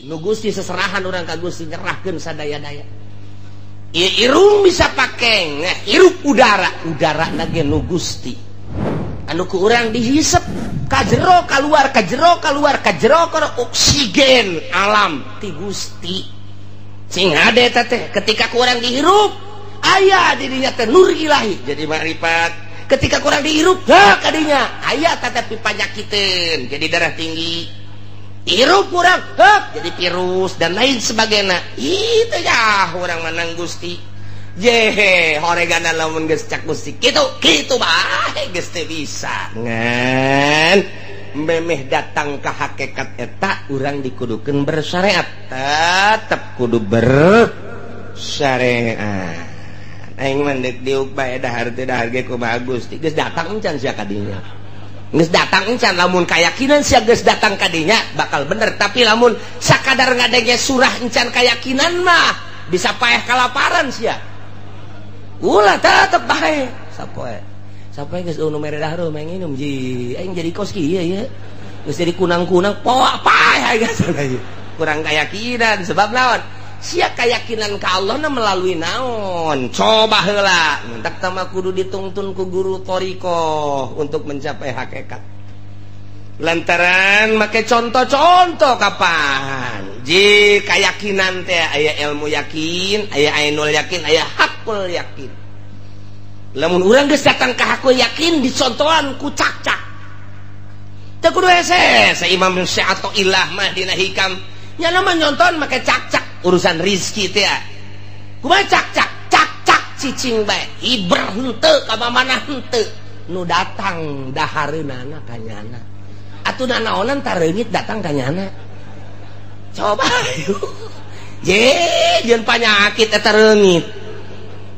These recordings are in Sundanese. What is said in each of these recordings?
Nu Gusti seserahan urang ka Gusti nyerahkeun sadaya-daya. Ieu irung bisa pake hirup udara, udara na ge nu Gusti. Anu ku urang dihisep ka jero kaluar, ka jero kaluar, ka jero kana oksigen alam ti Gusti. Sing hade eta teh ketika ku urang dihirup aya di dinya teh nur ilahi jadi makrifat. Ketika ku urang dihirup heuh ka dinya aya tetapi panyakiteun jadi darah tinggi. Hirup kurang heuh jadi virus dan lain sebagainya. Itu ya urang menang Gusti. Jehe horegana lamun geus cak Gusti kitu kitu bae geus teu bisa. Ngan memeh datang ka hakikat eta urang dikudukeun bersyariat, tetep kudu bersyariat. Aing mah deuk diuk bae dahar teu dahar ge kumaha Gusti geus datang encan sia ka dinya. Geus datang encan lamun kayakinan sia geus datang ka dinya bakal bener, tapi lamun sakadar ngadenge surah encan kayakinan mah bisa paeh kalaparan sia. Ulah tetep bae sapoe. Sapoe geus nu mere dahar mah nginum ji aing jadi kos kieu ye. Geus jadi kunang-kunang poa paeh geus kurang kayakinan sebab naon? Sia kayakinan ka Allah na melalui naon? Coba heula mentak tama kudu ditungtun ku guru thariqah untuk mencapai hakikat. Lantaran make contoh-contoh kapan? Ji kayakinan teh aya ilmu yakin, aya ainul yakin, aya hakul yakin. Lamun urang geus datang ka hakul yakin dicontohan ku cak-cak. Teu kudu hese, sa Imam Syathoillah mah dina hikam nyana mah nyonton make cak-cak urusan rizki teh. Kumaha cak-cak? Cak-cak cicing bae, hiber henteu ka mamana henteu. Nu datang dahareunana ka nyana. Atuh nanaonan tareungit datang ka nyana. Coba je jeung panyakit eta reungit.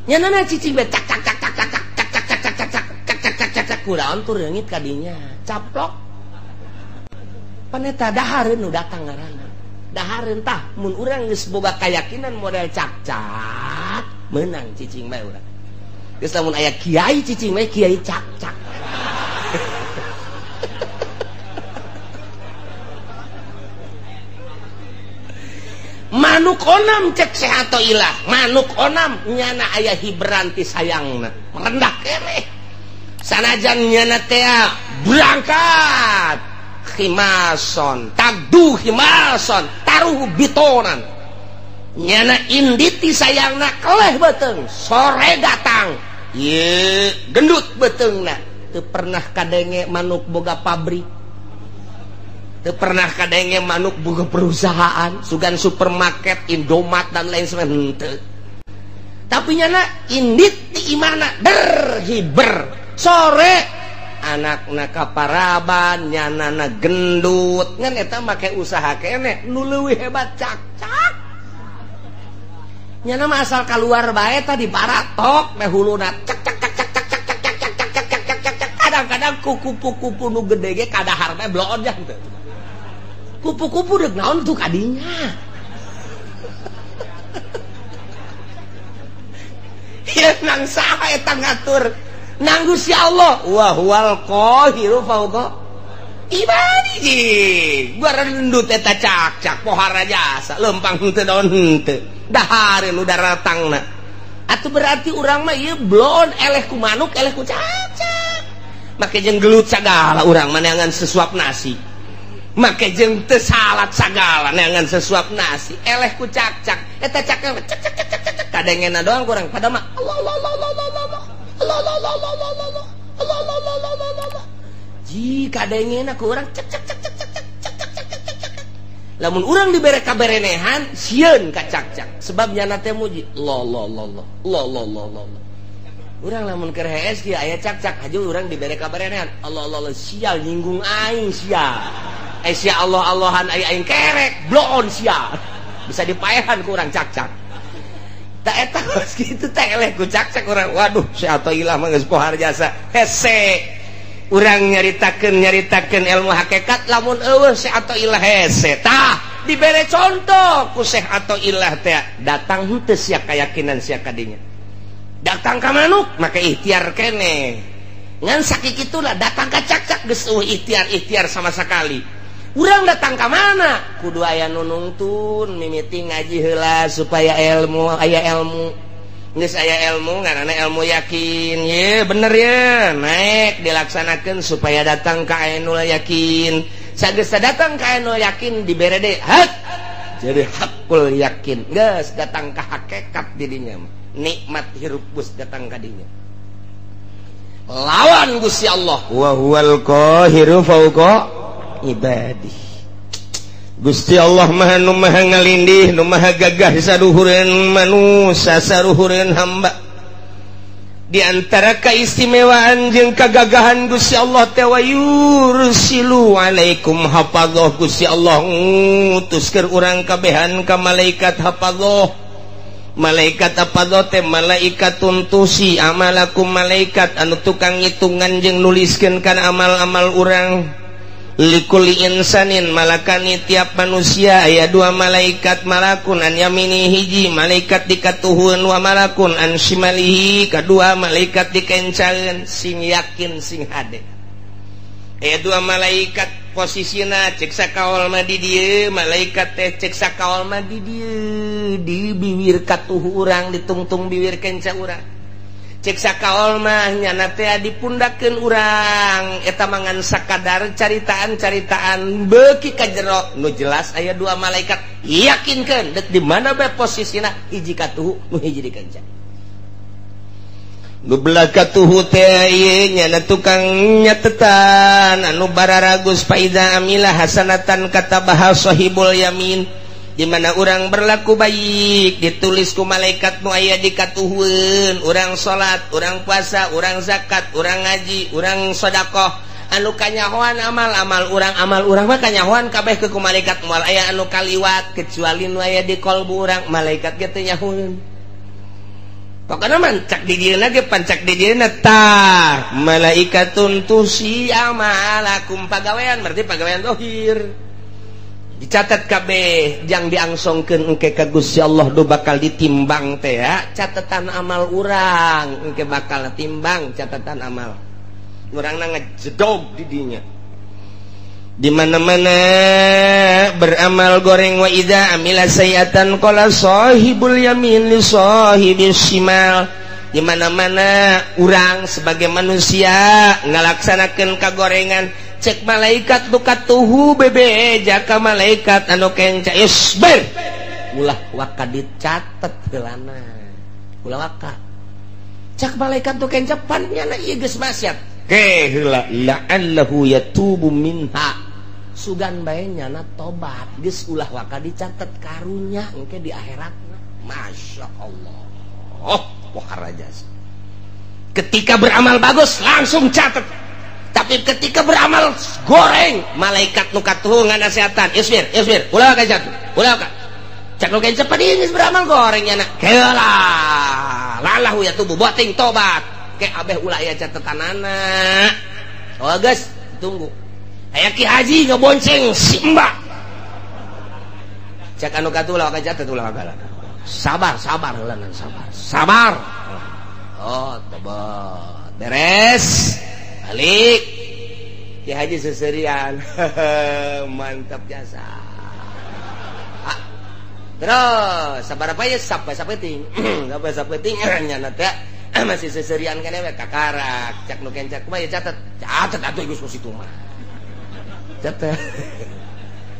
Nyanana cicing bae cak cak cak cak cak cak cak cak cak cak cak cak cak cak cak kuraon tuh reungit ka dinya. Caplok. Pan eta dahareun nu datang ngaranna. Dahareun tah mun urang geus boga kayakinan model cak-cak meunang cicing bae urang. Geus lamun aya kiai cicing bae kiai cak-cak. Manuk onam cek Syathoillah, manuk onam nyana aya hiberan ti sayangna, merendah keneh. Sanajan nyana teh berangkat khimason, tagdu khimason, taruh bitonan. Nyana inditi sayangna keleh beuteung, sore datang. Ye, gendut beuteungna. Teu pernah kadenge manuk boga pabrik. Teu pernah kadenge manuk boga perusahaan, sugan supermarket, Indomaret dan lain sebagainya henteu. Tapi nyana indit di imana der hiber. Sore anakna kaparaban, nyanana gendut, ngan eta make usaha keneh nu leuwih hebat cak-cak. Nyana mah asal kaluar bae tadi baratok meh huluna cak cak cak cak cak cak cak cak cak cak cak cak cak cak. Kadang-kadang kupu-kupu nu gede ge kadahar bae bloon jang teu. Kupu-kupu deuk naon tuh kadinya. Ieu nang saha eta ngatur? Nang Gusti Allah wa huwal qahiru fauqa ibadihi. Gua rendut eta cak-cak pohara jasa lempang henteu daun henteu dahareun nu daratangna. Atuh berarti urang mah ieu bloon eleh ku manuk eleh ku cak-cak. Make jeung gelut sagala urang mah neangan sesuap nasi. Make jeung teu salat sagala neangan sesuap nasi eleh ku cak-cak. Eta cak-cak cak cak cak cak cak kadengena doang kurang padahal mah Allah Allah Allah Allah Allah Allah Allah Allah Allah Allah Allah Allah Allah Allah Allah. Jika dengena ku urang cek cek cek cek cek cek cek cek cek cek cek. Lamun urang dibere kaberenehan sieun ka cak-cak sebab nyana teh muji Allah Allah Allah Allah Allah Allah Allah. Urang lamun keur hees kieu aya cak-cak haja urang dibere kaberenehan Allah Allah Allah sial nyinggung aing sia. Eh sia Allah Allahan aing aing kerek bloon sia. Bisa dipaehan ku urang cak-cak. Tak eta geus kitu teh eleh ku cak-cak urang. Waduh, Syathoillah mah geus pohar jasa. Hese. Urang nyaritakeun ilmu hakikat lamun eueuh Syathoillah hese. Tah, dibere contoh ku Syathoillah teh datang henteu sia kayakinan sia kadinya. Datang ka manuk make ikhtiar keneh. Ngan sakikitulah datang ka cak-cak geus eueuh ikhtiar-ikhtiar sama sekali. Urang datang ka mana? Kudu aya nu nungtun mimiti ngaji heula supaya ilmu aya ilmu. Geus aya ilmu ngaranna ilmu yakin. Ye bener ye, naik dilaksanakeun supaya datang ka ainul yakin. Sageus datang ka ainul yakin dibere deui hak. Jadi hakul yakin. Geus datang ka hakikat didinya. Nikmat hirup geus datang ka dinya. Lawan Gusti Allah. Wa huwal qahiru fawqa ibadi. Gusti Allah maha nu maha ngalindih, nu maha gagah saruhureun manusia, saruhureun hamba. Di antara keistimewaan jeung kagagahan Gusti Allah teh wa yursilu alaikum hafadzah. Gusti Allah ngutus keur urang kabehan ka malaikat hafadzah. Malaikat hafadzah teh malaikat tuntusi amalakum, malaikat anu tukang ngitungan jeung nuliskeun kana amal-amal urang. Likuli insanin malakani tiap manusia aya dua malaikat, malakun an yamini hiji malaikat dikatuhun wa malakun an shimalihi kadua malaikat dikencaeun. Sing yakin sing hade aya dua malaikat posisina cek sakaol mah di dieu, malaikat teh cek sakaol mah di dieu, di biwir katuhu urang, ditungtung biwir kenca urang. Cek sakaol mah nyana teh dipundakeun urang eta mangan sakadar caritaan-caritaan beuki ka jero nu jelas aya dua malaikat. Yakinkeun deuk di mana bae posisina, hiji katuhu nu hiji dikenca. Nu belah katuhu teh ieu nyana tukang nyatetan anu bararagus. Faida amila hasanatan katabaha sahibul yamin, di mana orang berlaku baik ditulis ku malaikat nu aya di katuhueun. Urang salat, urang puasa, urang zakat, urang ngaji, urang sedekah, anu kanyahoan amal-amal urang, amal urang mah kanyahoan kabeh ke ku malaikat, moal aya anu kaliwat kecuali nu aya di kolbu urang, malaikat ge teu nyahoeun. Pokona mah cak di dieuna ge pancak di dieuna tah malaikatun tusi amalakum, pagawean berarti pagawean zahir dicatat kabeh jang diangsongkeun engke ka Gusti Allah do bakal ditimbang teh ya catatan amal urang, engke bakal timbang catatan amal urangna ngejedog di dinya. Di mana-mana beramal goreng wa idza amila sayiatan qala sahibul yamin li sahibis shimal. Di mana-mana urang sebagai manusia ngalaksanakeun kagorengan, cek malaikat nu katuhu bebe jaka malaikat anu kenca isbir ulah waka dicatet heulana, ulah waka cek malaikat nu kenca pan nyana ieu geus maksiat ke heula la'allahu yatubu minha, sugan bae nyana tobat geus ulah waka dicatet karunya engke di akhiratna. Masya Allah, oh waharaja. Ketika beramal bagus langsung catet, tapi ketika beramal goreng malaikat nu katuhu nganasehatan isbir isbir ulah ka jatuh ulah ka cak nu kenca padih geus beramal goreng nyana heula lalahu ya tubuh boting tobat ke abeh ulah aya catetanana. Oh geus tunggu aya Ki Haji ngebonceng si Mbak cak anu katuhu ulah ka catet ulah ka sabar sabar heula sabar sabar. Oh tobat beres balik Ki Haji seserian. Mantap jasa. Terus sabar apa ya sampai sapeting sampai sapeting nyana teh masih seserian kan we kakarak cak nu kencak kumaha ya catet catet atuh geus situ mah catet.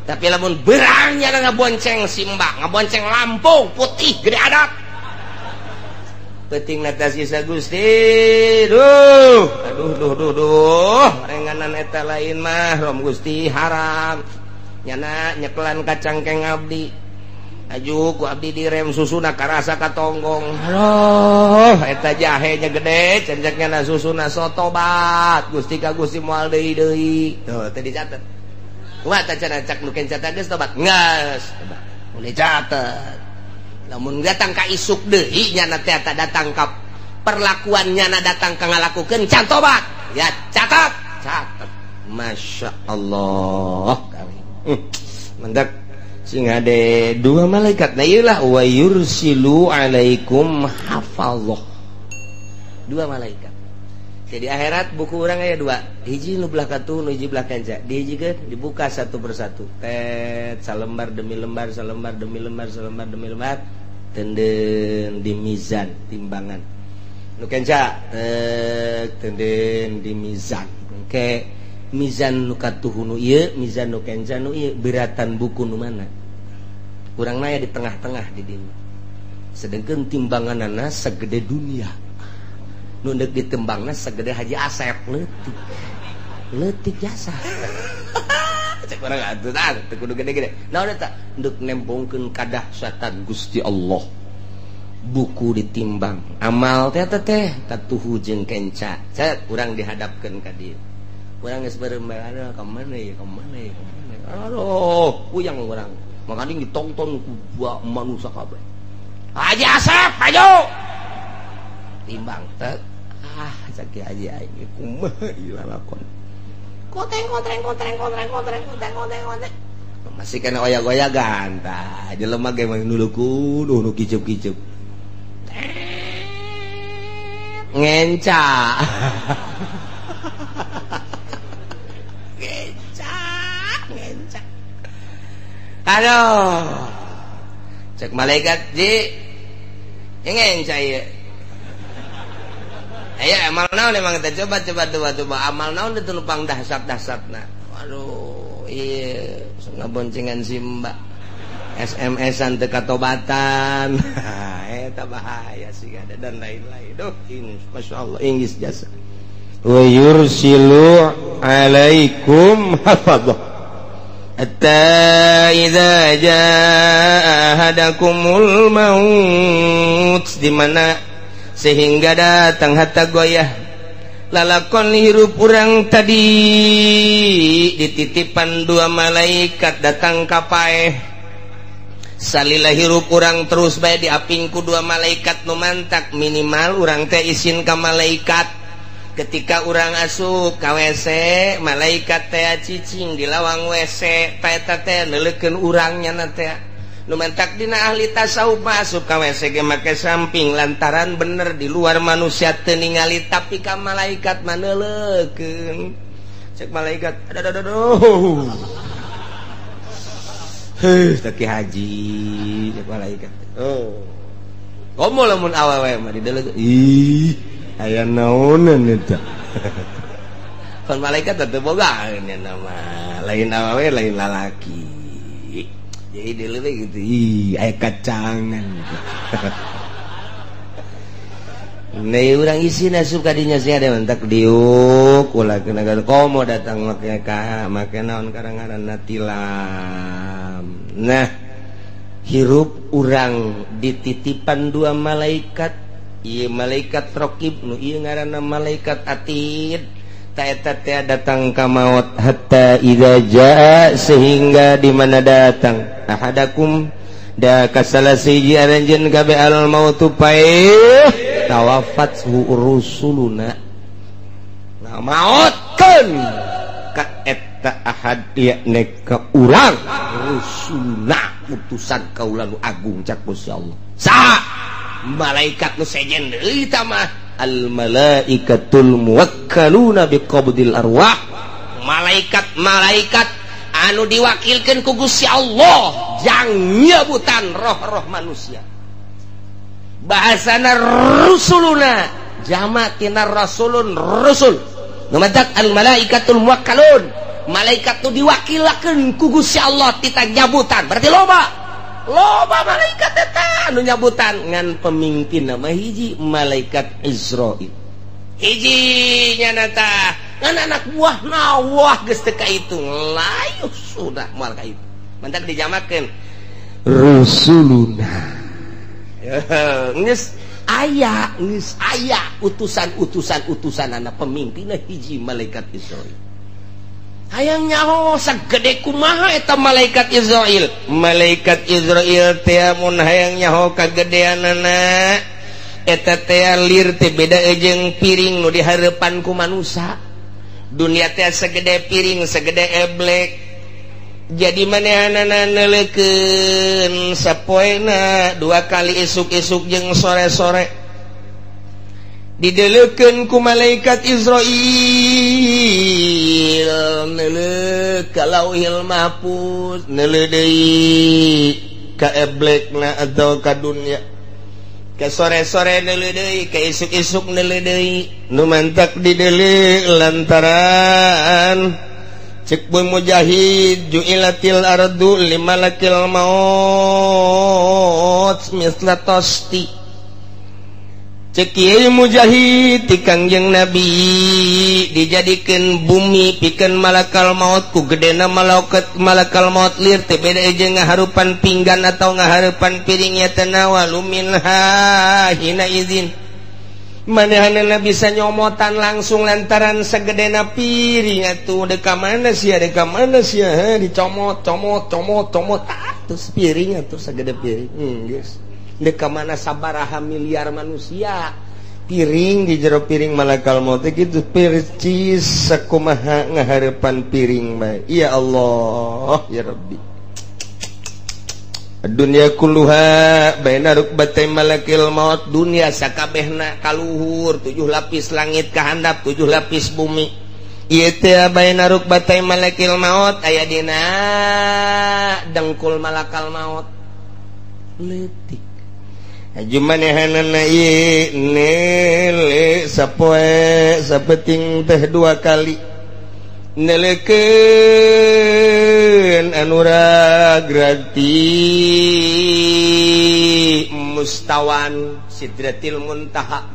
Tapi lamun berang nyana ngabonceng si Mbak, ngabonceng Lampung putih gede adat penting nata sisa Gusti duh aduh duh duh duh renganan eta lain mah rom Gusti haram nyana nyekelan kacang keng abdi aju ku abdi direm susuna karasa katonggong aduh eta jahenya gede cenceknya na susuna sotobat Gusti ka Gusti moal deui deui tuh teh dicatet kumaha teh cenah cak nu kenca geus tobat geus tobat mun dicatet. Lamun datang ka isuk deui nyana teh datang ka perlakuan nyana datang ka ngalakukeun can tobat ya catat catat. Masya Allah mendak sing ade dua malaikat nah ieu lah wa yursilu alaikum hafazah, dua malaikat. Jadi akhirat buku urang aya dua, hiji nu belah katuh, nu hiji belah kenca. Dihijikeun dibuka satu persatu. Tet salembar demi lembar, salembar demi lembar, salembar demi lembar, tenden di mizan timbangan. Nu kenca tek tenden di mizan. Engke mizan nu katuh nu ieu, mizan nu kenca nu ieu, beratan buku nu mana? Urang naya di tengah-tengah di dieu. Sedengkeun timbanganana segede dunia. Nundek ditembangna segede Haji Asep leutik. Leutik jasa. Cek urang atuh tah teu kudu gede-gede. Naon eta? Ndek nembongkeun kadahsyatan Gusti Allah. Buku ditimbang, amal teh teh katuhu jeung kenca. Cek urang dihadapkeun ka dieu. Urang geus beureum bae ka mana ieu, ka mana ieu, ka mana. Aduh, puyang urang. Makanya ditonton ku manusia kabeh. Haji Asep, maju. Timbang teh. Ah, cek Haji aing kumaha ieu lalakon. Koteng kotreng kotreng kotreng kotreng kotreng kotreng kotreng. Masih kena oyak-oyagan tah. Jelema ge mah nuluku nu kicup-kicup. Ngenca. Ngenca, ngenca. Aduh. Cek malaikat ji. Ngenca ieu. Ayo amal naon emang kita coba amal naon itu lupang dahsyat-dahsyatna. Waduh, iya ngaboncengan si mbak. SMS-an teu katobatan. Eta bahaya sih ada dan lain-lain. Duh, ini masyaallah Inggris jasa. Wa yursilu alaikum hafadhah. Hatta idza jaa ahadakumul maut, di mana sehingga datang hatta goyah lalakon hirup urang tadi dititipan dua malaikat datang ka paeh. Salila hirup urang terus bae diaping ku dua malaikat nu mantak minimal urang teh isin ka malaikat. Ketika urang asup ka WC, malaikat teh cicing di lawang WC, eta teh neuleukeun urang nya teh. Nu mantak dina ahli tasawuf masuk ka WC ge make samping lantaran bener di luar manusia teu ningali tapi ka malaikat mah neuleukeun. Cek malaikat, aduh aduh aduh. Heuh, teh Ki Haji, cek malaikat. Oh. Komo lamun awewe mah dideleukeun. Ih, aya naonan eta. Kon malaikat teh boga nya nama, lain awewe lain lalaki. Jadi dulu gitu, ih, aya kacangan. Nah, urang isi nasup kadinya sih ada mentak diuk, ulah kena komo datang make ka, make naon karang-ngaranna tilam. Nah, hirup urang dititipan dua malaikat, ieu malaikat raqib nu ieu ngaranna malaikat atid. Ta eta teh datang ka maut hatta idza jaa, sehingga di mana datang ahadakum da kasala siji aranjeun kabe al mautu paeh tawafat rusuluna. Nah, mautkeun ka eta ahad yakni ka urang rusuluna utusan kaula nu agung cak Gusti Allah. Saha malaikat nu sejen deui ta mah al malaikatul muwakkaluna biqabdil arwah, malaikat-malaikat anu diwakilkeun ku Gusti Allah jang nyebutan roh-roh manusia. Bahasana rusuluna jama tina rasulun rusul. Nu matak al malaikatul muwakkalun, malaikat nu diwakilakeun ku Gusti Allah tita nyabutan. Berarti loba loba malaikat eta anu nyabutan ngan pemimpin nama hiji malaikat Israil. Hiji nya tah ngan anak buah nawah geus teu kaitung layuh sudah moal kaitu. Mantak dijamakeun rusuluna. Geus aya utusan-utusan utusanana pemimpinna hiji malaikat Israil. Hayang nyaho sagede kumaha eta malaikat Israil. Malaikat Israil teh mun hayang nyaho kagedeanana eta teh lir teh beda jeung piring nu dihareupan ku manusa. Dunia teh segede piring, segede eblek. Jadi manehanana neuleukeun sapoena dua kali isuk-isuk jeung sore-sore. Dideleukeun ku malaikat Israil neuleuh ka Lauhil Mahfuz, neuleuh deui ka eblekna atau ka dunya. Ke sore-sore neuleuh deui, ke isuk-isuk neuleuh deui, nu mantak dideuleuh lantaran cek Boy Mujahid ju'ilatil ardu limalakil maut misla tosti. Cek Kiai Mujahid ti Kangjeng Nabi dijadikeun bumi pikeun malakal maut ku gedena malakal maut lir teh beda jeung ngaharupan pinggan atau ngaharupan piring ya tanawalu minha hina izin. Manehanna bisa nyomotan langsung lantaran sagedena piring atuh deka mana sia dicomot comot comot comot atuh piring atuh sagede piring geus. Deka mana sabaraha miliar manusia piring di jero piring malakal maut gitu percis sakumaha ngaharepan piring bae. Ya Allah ya Rabbi. Dunya kulluha baina rukbatay malakil maut, dunya sakabehna kaluhur 7 lapis langit kahandap 7 lapis bumi. Ieu teh baina rukbatay malakil maut aya dina dengkul malakal maut leutik. Jumanehanana ieu nele sapoe sapeting teh 2 kali nelekeun anu ragrati mustawan sidratil muntaha.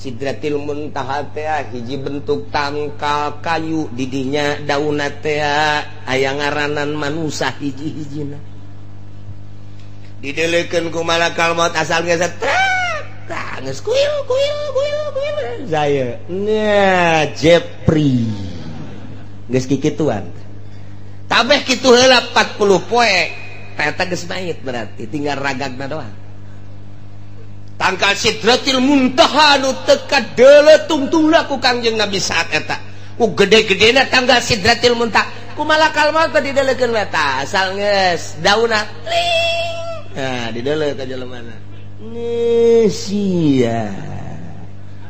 Sidratil muntaha teh hiji bentuk tangkal kayu didinya daunna teh aya ngaranan manusa hiji-hijina. Dideleukeun ku malakal maut asal geus trek geus kuil kuil kuil kuil saya nya Jepri geus kikituan tabeh kitu heula 40 poe eta geus mayit berarti tinggal ragagna doang. Tangkal sidratil muntaha nu teu kadeuleu tungtungna ku Kangjeng Nabi saat eta ku gede-gedena tanggal sidratil muntaha ku malakal maut teh dideleukeun eta asal geus daunna ling. Nah, di dalam ka jelema mana? Sia.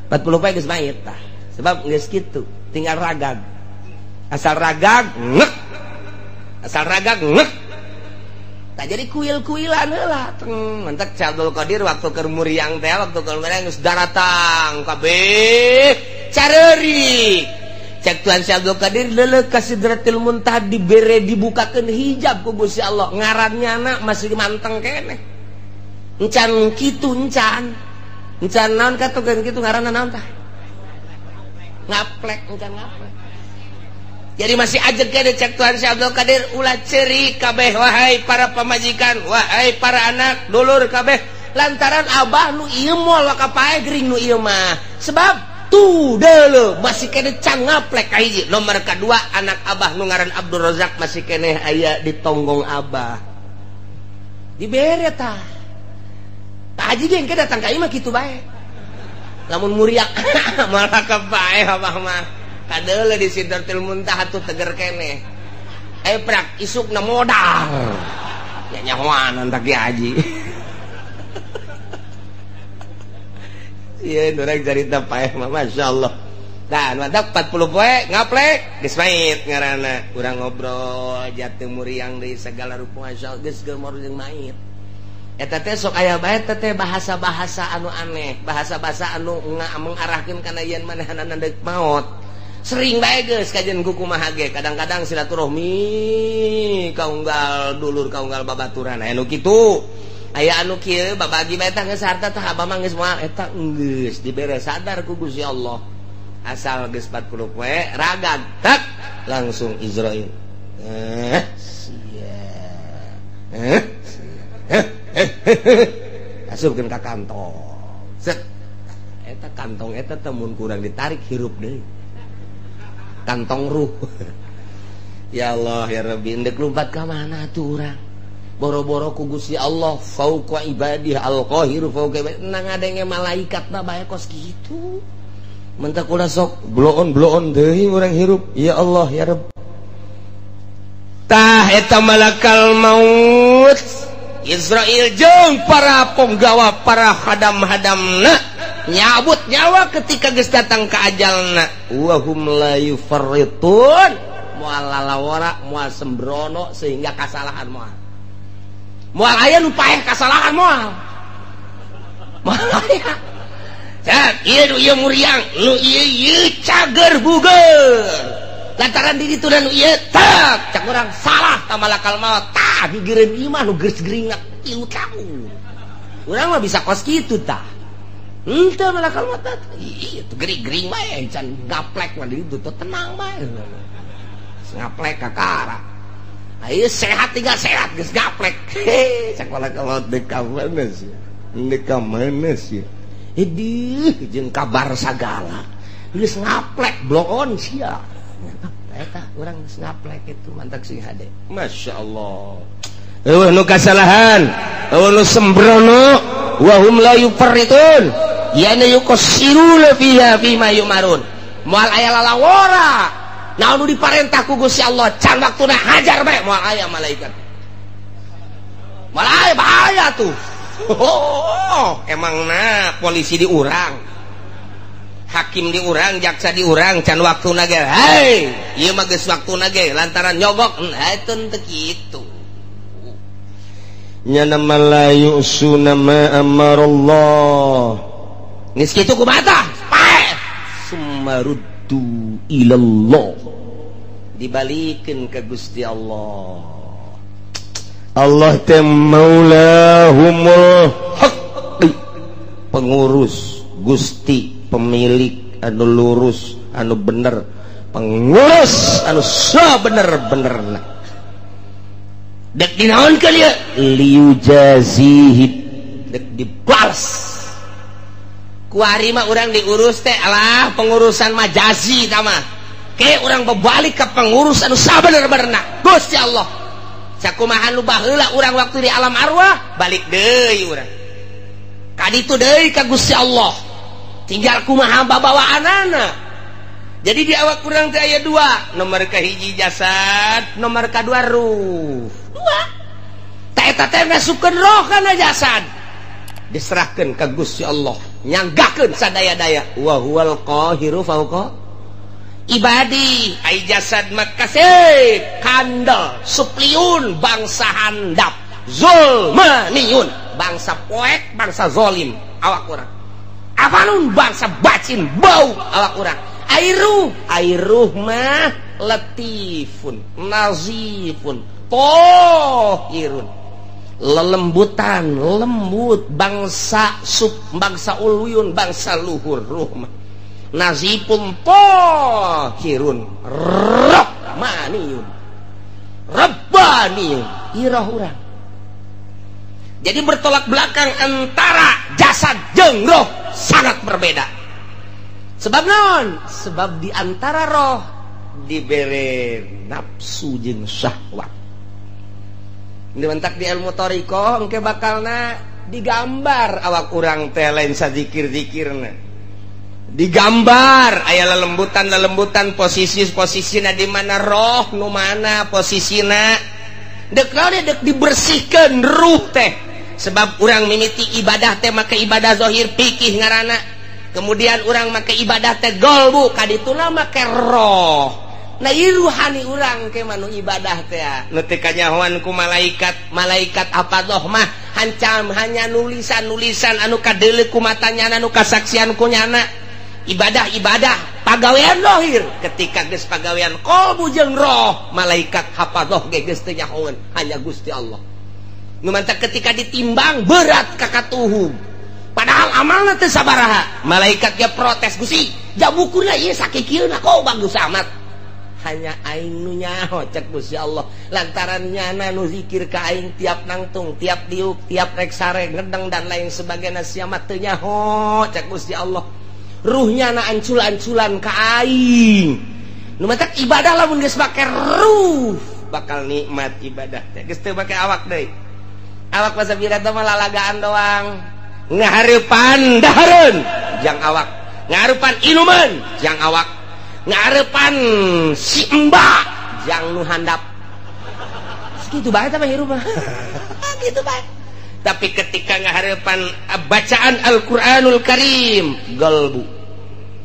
40 poe geus mayit tah. Sebab geus kitu, tinggal ragag. Asal ragag ngek. Asal ragag ngek. Tah jadi kuil-kuilan heula. Mentek Abdul Qadir waktu keur muriang teh, waktu keur muriang geus daratang kabeh careuri. Cek Tuhan Syekh Abdul Qadir leuleuk ka Sidratil Muntaha dibere dibukakeun hijab ku Gusti Allah ngarannya anak masih manteng keneh encan kitu encan encan naon katukeun kitu ngaranna naon tah ngaplek encan ngaplek jadi masih ajeg keneh cek Tuhan Syekh Abdul Qadir ulah ceurik kabeh wahai para pamajikan wahai para anak dulur kabeh lantaran abah nu ieu moal wakapae gering nu ieu mah sebab tuh dulu masih kene can ngaplek kahiji nomor kedua anak abah nu ngaran Abdul Razak masih kene aya di tonggong abah dibere tah tah haji ge engke datang ka imah kitu bae lamun muriak malah kabae abah mah kadeuleu di Sidratil Muntaha tuh teger kene prak isukna modal ya nyahoanan tah ki haji. Iya, orang cerita paeh mah Masya Allah. Nah, mantap 40 poe ngaplek geus mait ngaranna. Urang ngobrol jatuh muriang deui segala rupa Masya Allah geus gemor jeung mait. Eta teh sok aya bae teh bahasa-bahasa anu aneh, bahasa-bahasa anu mengarahkeun kana yen manehanana deuk maot. Sering bae geus kajian ku kumaha ge, kadang-kadang silaturahmi kaunggal dulur kaunggal babaturan aya nu kitu. Aya anu kieu babagi bae tah geus harta tah abah mah geus moal eta geus dibere sadar ku Gusti Allah. Asal geus 40 poe ragag tak langsung Israil. Sia. Asupkeun ka kantong. Set. Eta kantong eta teh mun kurang ditarik hirup deui. Kantong ruh. Ya Allah ya Rabbi, endek lumpat ka mana atuh urang? Boro-boro ku Gusti Allah fauqa ibadih al-qahiru fauqa ibadih nang adenge malaikat na bae kos kitu. Mentak ulah sok bloon-bloon deui urang hirup. Ya Allah ya Rabb. Tah eta malakal maut Israil jeung para penggawa para hadam-hadamna Nyabut nyawa ketika geus datang ka ajalna. Wa hum la yufarritun. Moal lalawara, moal sembrono sehingga kasalahan moal. Moal aya nu paeh kasalahan moal. Moal aya. Cak, ieu nu ieu muriang, nu ieu ieu cager buger. Lantaran di ditu nu ieu tak, cak urang salah ta malakal maut. Tah gigireun ieu mah nu geus geuringna 3 tahun. Urang mah bisa kos kitu tah. Henteu malakal maut. Ieu tuh gering-gering bae can gaplek mah di ditu tenang bae. Ngaplek kakara. Ayo sehat tinggal sehat geus gaplek. Cak malakal maut deuk ka mana sih? Deuk ka mana sih? Edih jeung kabar sagala geus ngaplek bloon sia. Eta urang geus ngaplek itu mantak sing hade. Masyaallah. Eueuh nu kasalahan, eueuh nu sembrono, wa hum la yufarritun. Yana yuqassiruna fiha fima yumarun. Moal aya lalawora. Naon nu diparentah ku Gusti Allah can waktuna hajar bae moal aya malaikat. Moal aya bahaya tuh. Oh, emang nah polisi diurang, hakim diurang, jaksa diurang, can waktuna ge. Hei, ieu mah geus waktuna ge lantaran nyogok, henteu teu kitu. Nya nama la yusuna ma amarallah. Geus kitu kumaha tah? Paeh. Sumaruddu ilallah. Dibalikeun ka Gusti Allah. Allah teh maulahumul haq, pengurus Gusti, pemilik anu lurus anu bener, pengurus anu sabener-benerna. Dek dinaonkeun ieu liujazihi, dek dibalas. Kuari mah urang diurus teh alah pengurusan majazi tah mah. Ke urang berbalik ke pengurus anu sabener-benerna Gusti Allah. Sakumaha nu baheula urang waktu di alam arwah balik deui urang ka ditu deui ka Gusti Allah, tinggal kumaha babawaanana. Jadi di awak urang teh aya dua, nomor kahiji jasad, nomor kadua ruh. Dua ta eta teh ngasupkeun roh kana jasad, diserahkeun ka Gusti Allah, nyanggakeun sadaya-daya. Wa huwal qahiru fauqa ibadi. Ai jasad makasih kandel supliun bangsa handap zulmaniun bangsa poek bangsa zolim awak urang, apanun bangsa bacin bau awak urang. Airuh airuh mah latifun nazifun tohirun, lelembutan lembut bangsa sub bangsa uluyun bangsa luhur. Ruh mah nazipun tohirun rahmaniyun rabbaniyun irah urang. Jadi bertolak belakang antara jasad jeung roh sangat berbeda. Sebab naon? Sebab di antara roh dibere nafsu jeung syahwat. Dimentak di ilmu thariqah engke bakalna digambar awak urang teh lain sazikir-zikirna. Digambar aya lelembutan-lelembutan posisi-posisina di mana roh nu mana posisina. Dek naon dek dibersihkeun ruh teh. Sebab urang mimiti ibadah teh make ibadah zahir pikih ngaranna. Kemudian urang make ibadah teh golbu kadituna make roh. Nah ieu ruhani urang ke manu ibadah teh nu teu kanyahoan ku malaikat. Malaikat apa doh mah hancam hanya nulisan-nulisan anu kadeuleu ku matanya anu kasaksian ku nyana. Ibadah-ibadah pagawean zahir, ketika geus pagawean qalbu jeung roh malaikat hafadzah ge geus teu nyahoeun, hanya Gusti Allah. Nu mantak ketika ditimbang berat ka katuhub, padahal amalna teu sabaraha, malaikat ge protes, Gusti jabukuna ieu sakikieuna kok bagus amat. Hanya aing nu nyaho cek Gusti Allah, lantaran nyana nu zikir ka aing tiap nangtung, tiap diuk, tiap rek sare ngedeng dan lain sebagainya sia mah teu nyaho cek Gusti Allah. Ruhnya na ancul-anculan ka aing. Nu matak ibadah lamun geus make ruh bakal nikmat ibadah teh. Geus teu make awak deui. Awak masa birata mah lalagaan doang. Ngahareupan dahareun jang awak, ngahareupan inuman jang awak, ngahareupan si emba jang nu handap. Kitu bae tah mah hirup mah. Kitu bae. Tapi ketika ngaharepan bacaan Al-Qur'anul Karim qalbu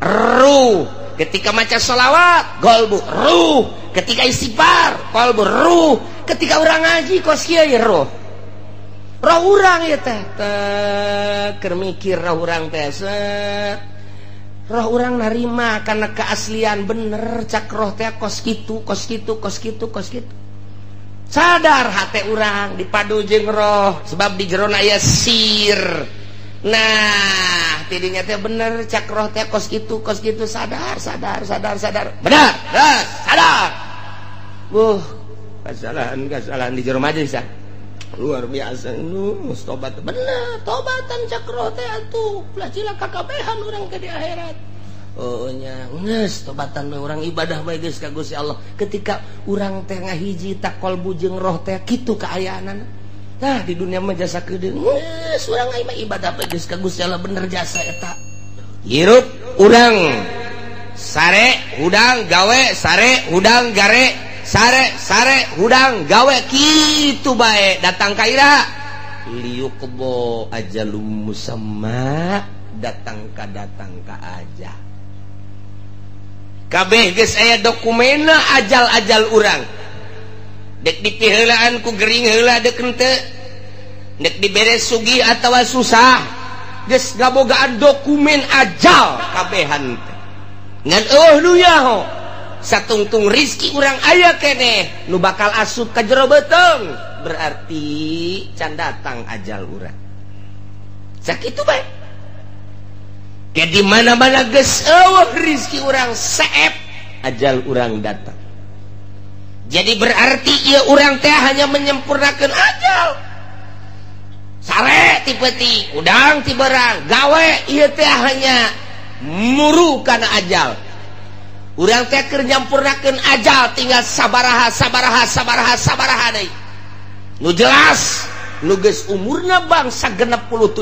ruh, ketika maca sholawat qalbu ruh, ketika istighfar qalbu ruh, ketika urang ngaji kos kieu roh. Roh urang ieu teh keur mikir roh urang teh set. Roh urang narima karena keaslian bener cak roh teh kos kitu kos kitu kos kitu kos kitu. Sadar hate urang dipadu jeung roh sebab di jerona aya sir. Nah, tidinya teh bener cak roh teh kos kitu sadar sadar sadar sadar. Benar, benar, sadar. Kesalahan di jero majelis ah. Luar biasa nu tobat bener, tobatan cak roh teh atuh ulah cilaka kabehan urang ke di akhirat. Oh nya, geus tobatan we urang ibadah bae geus ka Gusti Allah. Ketika urang teh ngahiji tak kolbu jeung roh teh kitu kaayaanana. Nah, di dunia mah jasa keudeung. Geus urang mah ibadah bae geus ka Gusti Allah bener jasa eta. Hirup urang sare hudang gawe, sare hudang gare, sare sare hudang gawe kitu bae datang ka ira. Liyuqdo ajalum musamma, datang ka aja. Kabeh geus aya dokumenna ajal-ajal urang. Dek dipiheulaan ku gering heula dek henteu. Dek dibere sugih atawa susah, geus ngabogaan dokumen ajal kabehan teh. Ngan eueuh nu nyaho, satungtung rizki urang aya keneh nu bakal asup ka jero beuteung, berarti can datang ajal urang. Sakitu bae. Ke di mana-mana geus eueuh rizki urang seep, ajal urang datang. Jadi berarti ieu urang teh hanya menyempurnakan ajal. Sare ti peuting, udang ti berang, gawe ieu teh hanya muru kana ajal. Urang teh keur nyampurnakeun ajal tinggal sabaraha sabaraha sabaraha sabaraha deui. Nu jelas nu geus umurna bangsa 60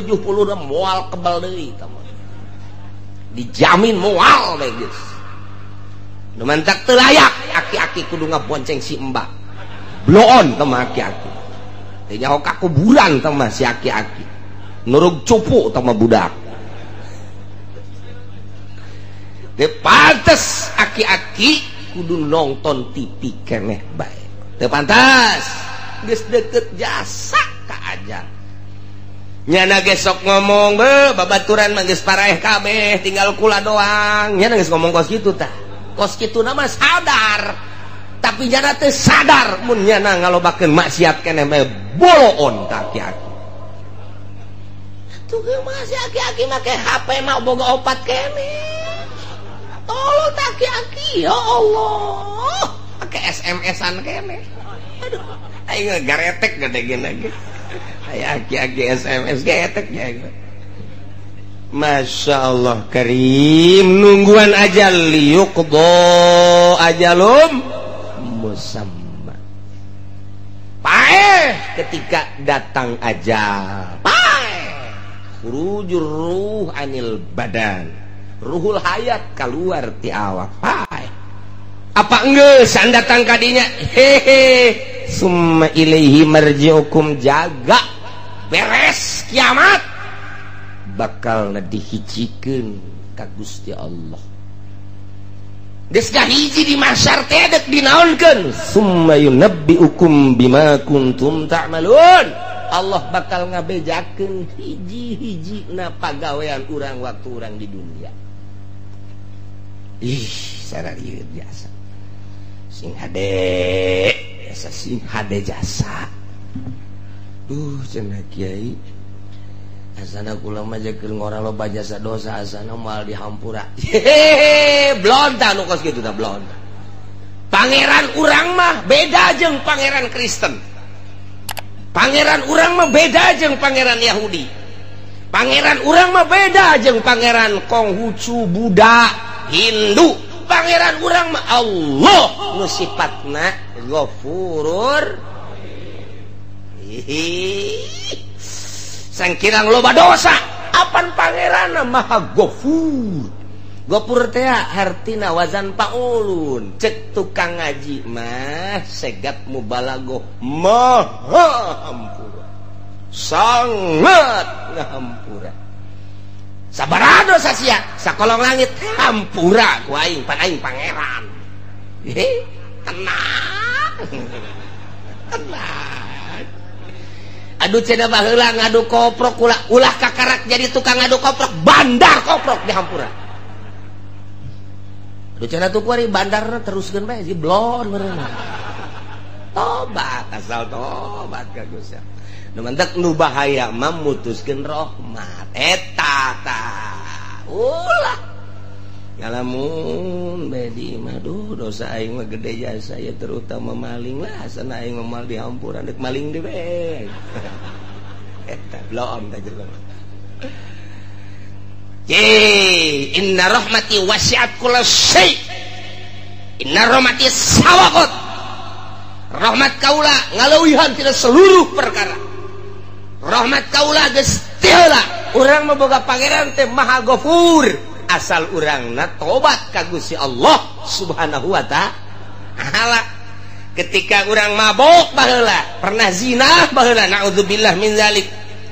70 moal kebal deui tah. Dijamin moal bae geus. Nu mantak teu layak aki-aki kudu ngabonceng si embak. Bloon teh mah aki-aki. Teu nyaho ka kuburan teh mah si aki-aki. Nurug cupu teh mah budak. Teu pantes aki-aki kudu nonton TV keneh bae. Teu pantes. Geus deket jasa ka ajal. Nyana gesok ngomong be babaturan mah geus paraeh kabeh tinggal kula doang. Nyana geus ngomong kos kitu tah. Kos kitu na mah sadar. Tapi nyana teu sadar mun nyana ngalobakeun maksiat keneh bae boloon ka aki-aki. Atuh geus mah si aki-aki make HP mah boga opat keneh. Tolong aki-aki ya Allah. Pakai SMS-an keneh. Aduh, aing garetek gede gini. Aya aki-aki SMS getek ya. Masya Allah karim, nungguan ajal liyuqdo ajalum musamma. Paeh ketika datang ajal. Paeh khurujur ruh anil badan. Ruhul hayat keluar ti awak. Paeh. Apa enggeus datang kadinya? Hehe. Summa ilaihi marji'ukum, jaga beres kiamat bakal dihijikeun ka Gusti Allah. Geus hiji di mahsyar teh dek dinaonkeun, summa yunabbiukum bima kuntum ta'malun. Allah bakal ngabejakeun hiji-hiji na pagawean urang waktu urang di dunia. Ih, sararieu jasa. Sing hade, jasa sing hade jasa. Duh, cenah kiai. Asana kula mah keur ngora loba jasa dosa asana moal dihampura. Hehehe, blonta nu kos kitu tah blonta. Pangeran urang mah beda jeung pangeran Kristen. Pangeran urang mah beda jeung pangeran Yahudi. Pangeran urang mah beda jeung pangeran Konghucu, Buddha, Hindu. Pangeran urang mah Allah nu sifatna Ghafurur. Sangkirang loba dosa apan pangeran maha Ghafur. Ghafur teh hartina wazan paulun. Cek tukang ngaji mah segat mubalagoh maha hampura. Sangat ngahampura. Sabaraha dosa sia sakolong langit hampura ku aing pan aing pangeran. Tenang. Tenang. Aduh cenah baheula ngadu koprok ulah ulah kakarak jadi tukang ngadu koprok, bandar koprok dihampura. Aduh cenah tuh kuari bandarna teruskeun bae si blon meureun. Tobat asal tobat ka Gusti. Nu mantak nu bahaya mah mutuskeun rahmat. Eta tah. Ulah ngalamun bedi mah duh dosa aing mah gede jasa ya terutama maling lah asana aing mah moal dihampura deuk maling deui we. Eta blon tah jelema. Ye inna rahmati wasi'at kulla syai. Inna rahmati sawaqat. Rahmat kaula ngaleuwihan tina seluruh perkara. Rahmat kaula geus teu heula. Urang mah boga pangeran teh Maha Ghafur. Asal urangna tobat ka Gusti Allah Subhanahu wa ta'ala. Ketika urang mabok baheula, pernah zina baheula, naudzubillah min zalik.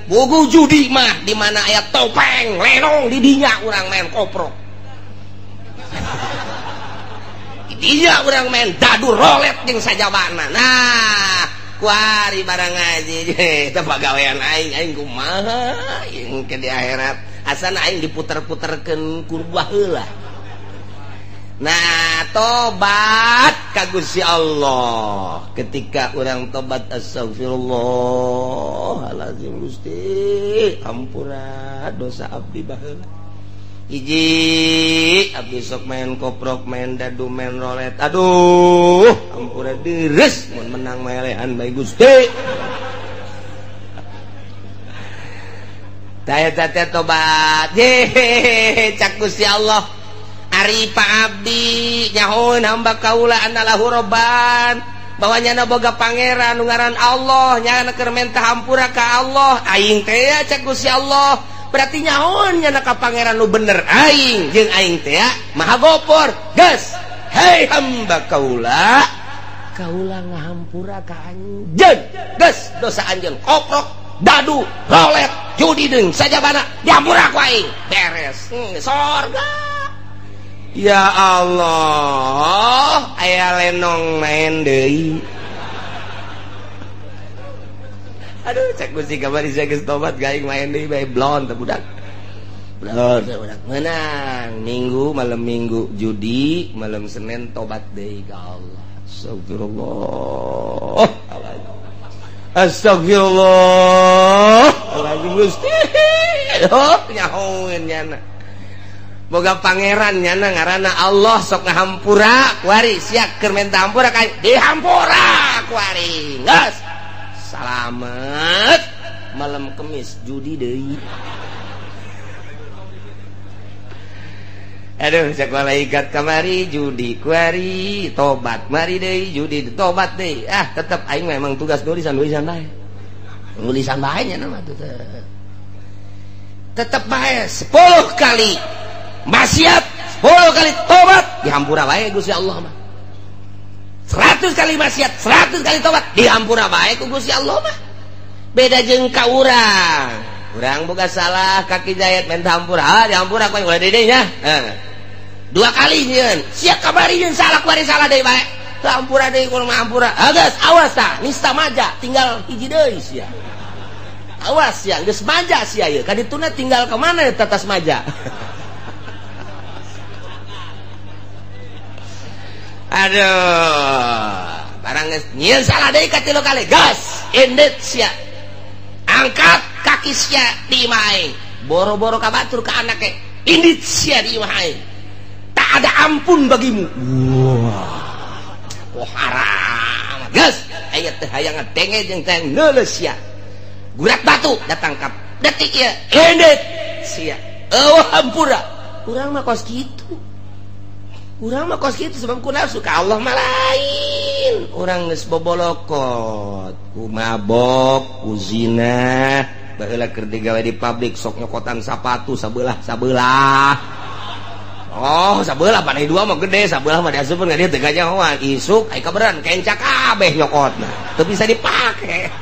Bogo judi mah di mana aya topeng, lenong di dinya urang main koprok. Di dinya urang main dadu rolet jeung sajabana. Nah, kuari barang ngaji eta pagawean aing, aing kumaha aing ke di akhirat. Asana aing diputer-puterkeun ku baheula. Nah, tobat ka Gusti Allah. Ketika urang tobat astagfirullahalazim Gusti, ampura dosa abdi baheula. Hiji, abdi sok main koprok, main dadu, main rolet. Aduh, ampura deres mun menang melehan bae Gusti. Taya teh tobat. Ye, cak Gusti Allah. Ari Pak Abdi nyahoeun hamba kaula anallahu robban. Bahwa nyana boga pangeran nu ngaran Allah, nyana keur menta hampura ka Allah. Aing teh cak Gusti Allah. Berarti nyahoeun nyana ka pangeran nu bener aing jeung aing teh Maha Gopor. Geus, hei hamba kaula, kaula ngahampura ka anjeun. Geus dosa anjeun koprok, dadu, rolet, judi deung sajabana dihampura ku aing. Beres. Sorga. Ya Allah, aya lenong main deui. Aduh, cek Gusti kamari saya geus tobat gaing main deui bae blon teh budak. Blon teh budak menang. Minggu malam Minggu judi, malam Senin tobat deui ka Allah. Astagfirullah. Astagfirullah. Alazim Gusti. Oh, nyahoeun nyana. Boga pangeran nyana ngaranna Allah sok ngahampura kuari sia keur menta hampura ka dihampura kuari. Geus. Salamet. Malam Kemis judi deui. Aduh, cek malaikat kamari judi kuari, tobat mari deui judi tobat deui. Ah, tetep aing memang tugas nulisan-nulisan bae. Nulisan bae nya mah tetep bae 10 kali maksiat, 10 kali tobat dihampura bae Gusti Allah mah. 100 kali maksiat, 100 kali tobat dihampura bae ku Gusti Allah mah. Beda jeung ka urang. Urang boga salah kaki jayat minta hampura, ah dihampura ku ulah deui nya. Dua kali nyeun, sia kabari nyeun salah kuari salah deui bae. Teu hampura deui kudu hampura. Ah geus awas tah, nista maja tinggal hiji deui sia. Awas sia, geus maja sia ieu. Ka dituna tinggal ka mana eta tas maja. Aduh, barang geus nyieun salah deui ka 3 kali. Gas, indit sia. Angkat kaki sia di imah aing. Boro-boro ka batur ka anake. Indit sia di imah aing. Tak ada ampun bagimu. Wah. Oh haram. Geus, aya teh hayang ngadenge jeung teh neuleus sia. Gurat batu datangkap. Detik ieu, indit sia. Eueuh hampura. Urang mah kos kitu. Urang mah kos kitu sebab ku nafsu ka Allah mah lain. Urang geus bobolokot, ku mabok, ku zina, baheula keur digawe di pabrik sok nyokotan sapatu sabelah-sabelah. Oh, sabelah panai dua mah gede, sabelah mah diasupkeun ka dieu teu kanyahoan. Isuk ai kaberan kenca kabeh nyokotna. Teu bisa dipake.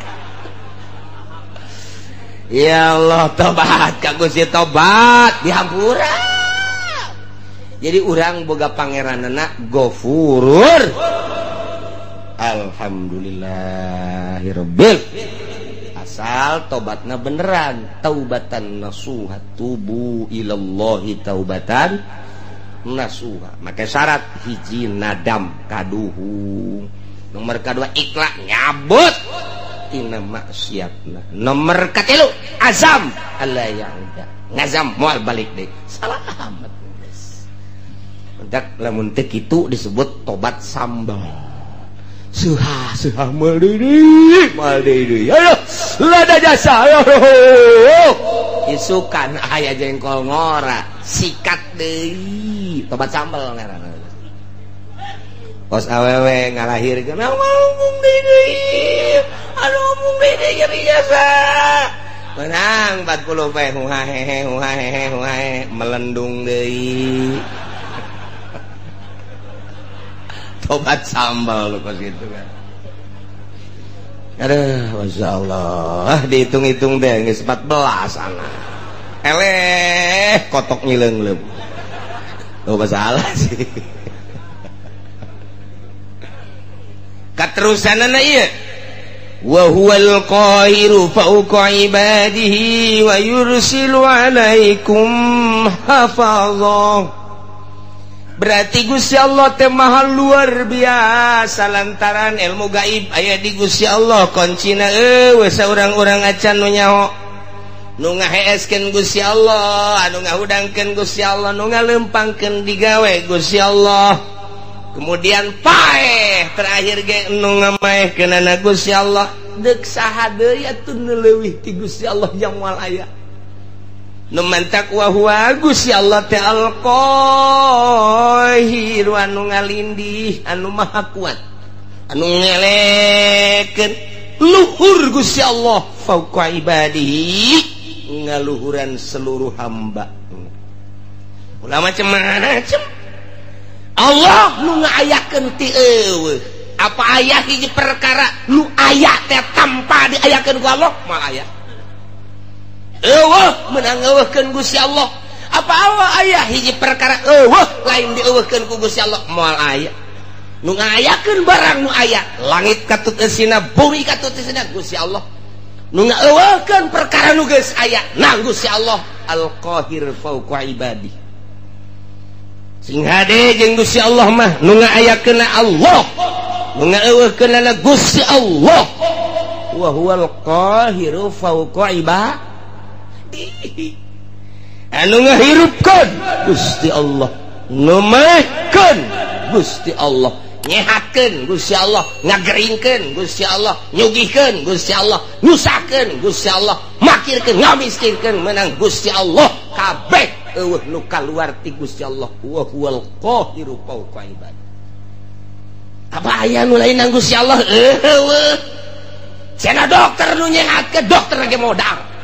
Ya Allah tobat ka Gusti tobat dihampura. Jadi urang boga pangeranna Gofurur. Alhamdulillahirabbil. Asal tobatna beneran, taubatan nasuha, tubu ilallahi taubatan nasuha. Maka syarat hiji nadam kaduhung, nomor kedua ikhlas nyabut tina maksiatna, nomor katilu azam alla ya'uda, ngazam moal balik deui. Salamat geus. Mentak lamun teu kitu disebut tobat sambal. Suha suha moal deui ayo lada jasa ayo isukan aya jengkol ngora sikat deui tobat sambal ngaranna. Kos awewe ngalahirkeun ngomong deui aduh ngomong deui nyeri jasa menang 40 pe huhahehe huhahehe huhahe melendung deui tobat sambal kos gitu kan. Aduh, Masya Allah, dihitung-hitung deh, geus 14 anak. Eleh, kotok ngileung-leung. Oh, masalah sih. Katerusanana ieu. Wa huwal qahiru fawqa ibadihi wa yursilu alaikum hafazah. Berarti Gusti Allah teh maha luar biasa lantaran ilmu gaib aya di Gusti Allah kuncina eueuh saurang-urang acan nu nyaho nu ngaheeskeun Gusti Allah anu ngahudangkeun Gusti Allah nu ngalempangkeun digawe Gusti Allah kemudian paeh terakhir ge nu ngamaehkeunana Gusti Allah deuk saha deui atuh nu leuwih ti Gusti Allah yang moal aya. Nu mantak wa huwa Gusti Allah teh al-Qahir anu ngalindih anu maha kuat anu ngelekeun luhur Gusti Allah fauqa ibadihi ngaluhuran seluruh hamba. Ulah macem-macem Allah nu ngaayakeun ti eueuh apa aya hiji perkara nu aya teh tanpa diayakeun ku Allah moal aya. Eueuh menang eueuhkeun Gusti Allah. Apa Allah aya hiji perkara eueuh lain dieueuhkeun ku Gusti Allah moal aya. Nu ngayakeun barang nu aya langit katut eusina bumi katut eusina Gusti Allah. Nu ngaeueuhkeun perkara nu geus aya nang Gusti Allah Al-Qahir fauqa ibadi. Sing hade jeung Gusti Allah mah nu ngaayakeunna Allah, nu ngaeueuhkeunna Gusti Allah. Wa huwal qahiru fauqa ibadi. Anu ngahirupkeun Gusti Allah, nu maehkeun Gusti Allah, nyehatkeun Gusti Allah, ngageringkeun Gusti Allah, nyugihkeun Gusti Allah, nyusahkeun Gusti Allah, makirkeun ngamiskinkeun menang Gusti Allah kabeh eueuh nu kaluar ti Gusti Allah. Wa huwal qahiru fauqa ibad. Apa aya nu lain nang Gusti Allah? Eueuh. Cenah dokter nu nyehatkeun dokter ge modal.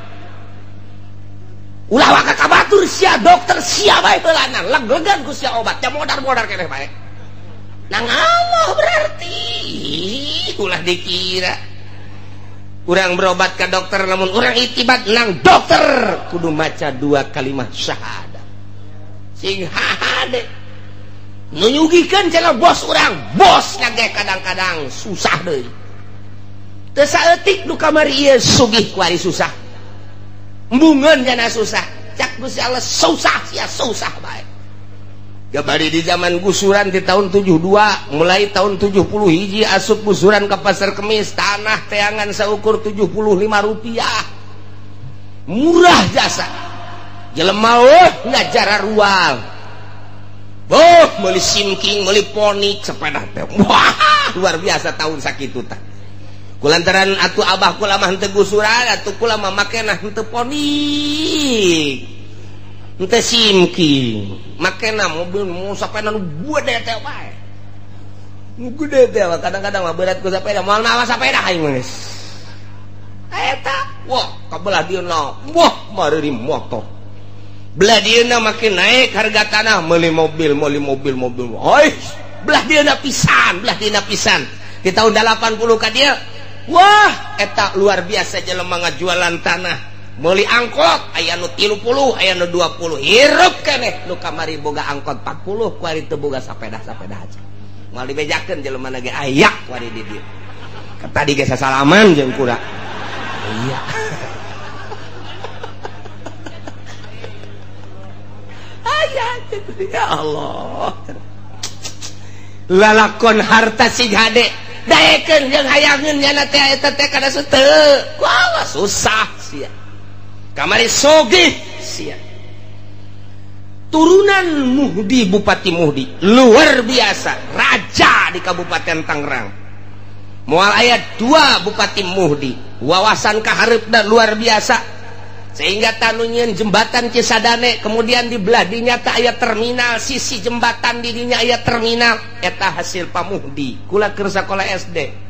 Ulah waka kabatur sia dokter sia bae heulana leglegan ku sia obat nya modar-modar keneh bae. Nang Allah berarti ulah dikira urang berobat ka dokter lamun urang itibat nang dokter kudu maca dua kalimat syahadat. Sing hahade nu nyugihkeun cenah bos urang, bos ge kadang-kadang susah deui. Teu saeutik nu kamari ieu sugih ku ari susah. Embungeun jana susah cak Gusti Allah susah sia susah bae. Gabari di zaman gusuran di tahun 72 mulai tahun 70 hiji asup gusuran ke pasar Kemis tanah teangan saukur 75 rupiah murah jasa jelema eueuh ngajara rual boh meuli simking meuli ponik sepeda teh wah luar biasa tahun sakitu tah. Kulantaran atuh abah kula mah henteu gusuran atuh kula mah makena henteu ponik henteu simking makena mobil mau sapena nu gede teh bae nu gede teh kadang-kadang mah berat ku sapeda moal mawa sapeda aing geus eta wah kabelah dieuna wah mareuri motor belah dieuna makin naik harga tanah meuli mobil meuli mobil mobil hoi belah dieuna pisan di tahun 80 ka dieu wah eta luar biasa jelema ngajualan tanah Meuli angkot aya nu 30, aya nu 20. Hirup keneh nu kamari boga angkot 40, kuari teu boga sapeda-sapeda aja. Moal dibejakeun jelema na ge aya kuari di dieu. Tadi ge sasalaman jeung kura. Iya. Aya ya Allah. Lalakon harta sing hade daekeun jeung hayangeun nyana teh eta teh kana teu. Wah, susah sia. Kamari sogih sia. Turunan Muhdi, Bupati Muhdi luar biasa, raja di Kabupaten Tangerang. Moal aya 2 Bupati Muhdi, wawasan kahareupna luar biasa. Sehingga tanu nyieun jembatan Cisadane, kemudian di belah dinya teh aya terminal, sisi jembatan di dinya aya terminal, eta hasil Pak Muhdi. Kula keur sakola SD.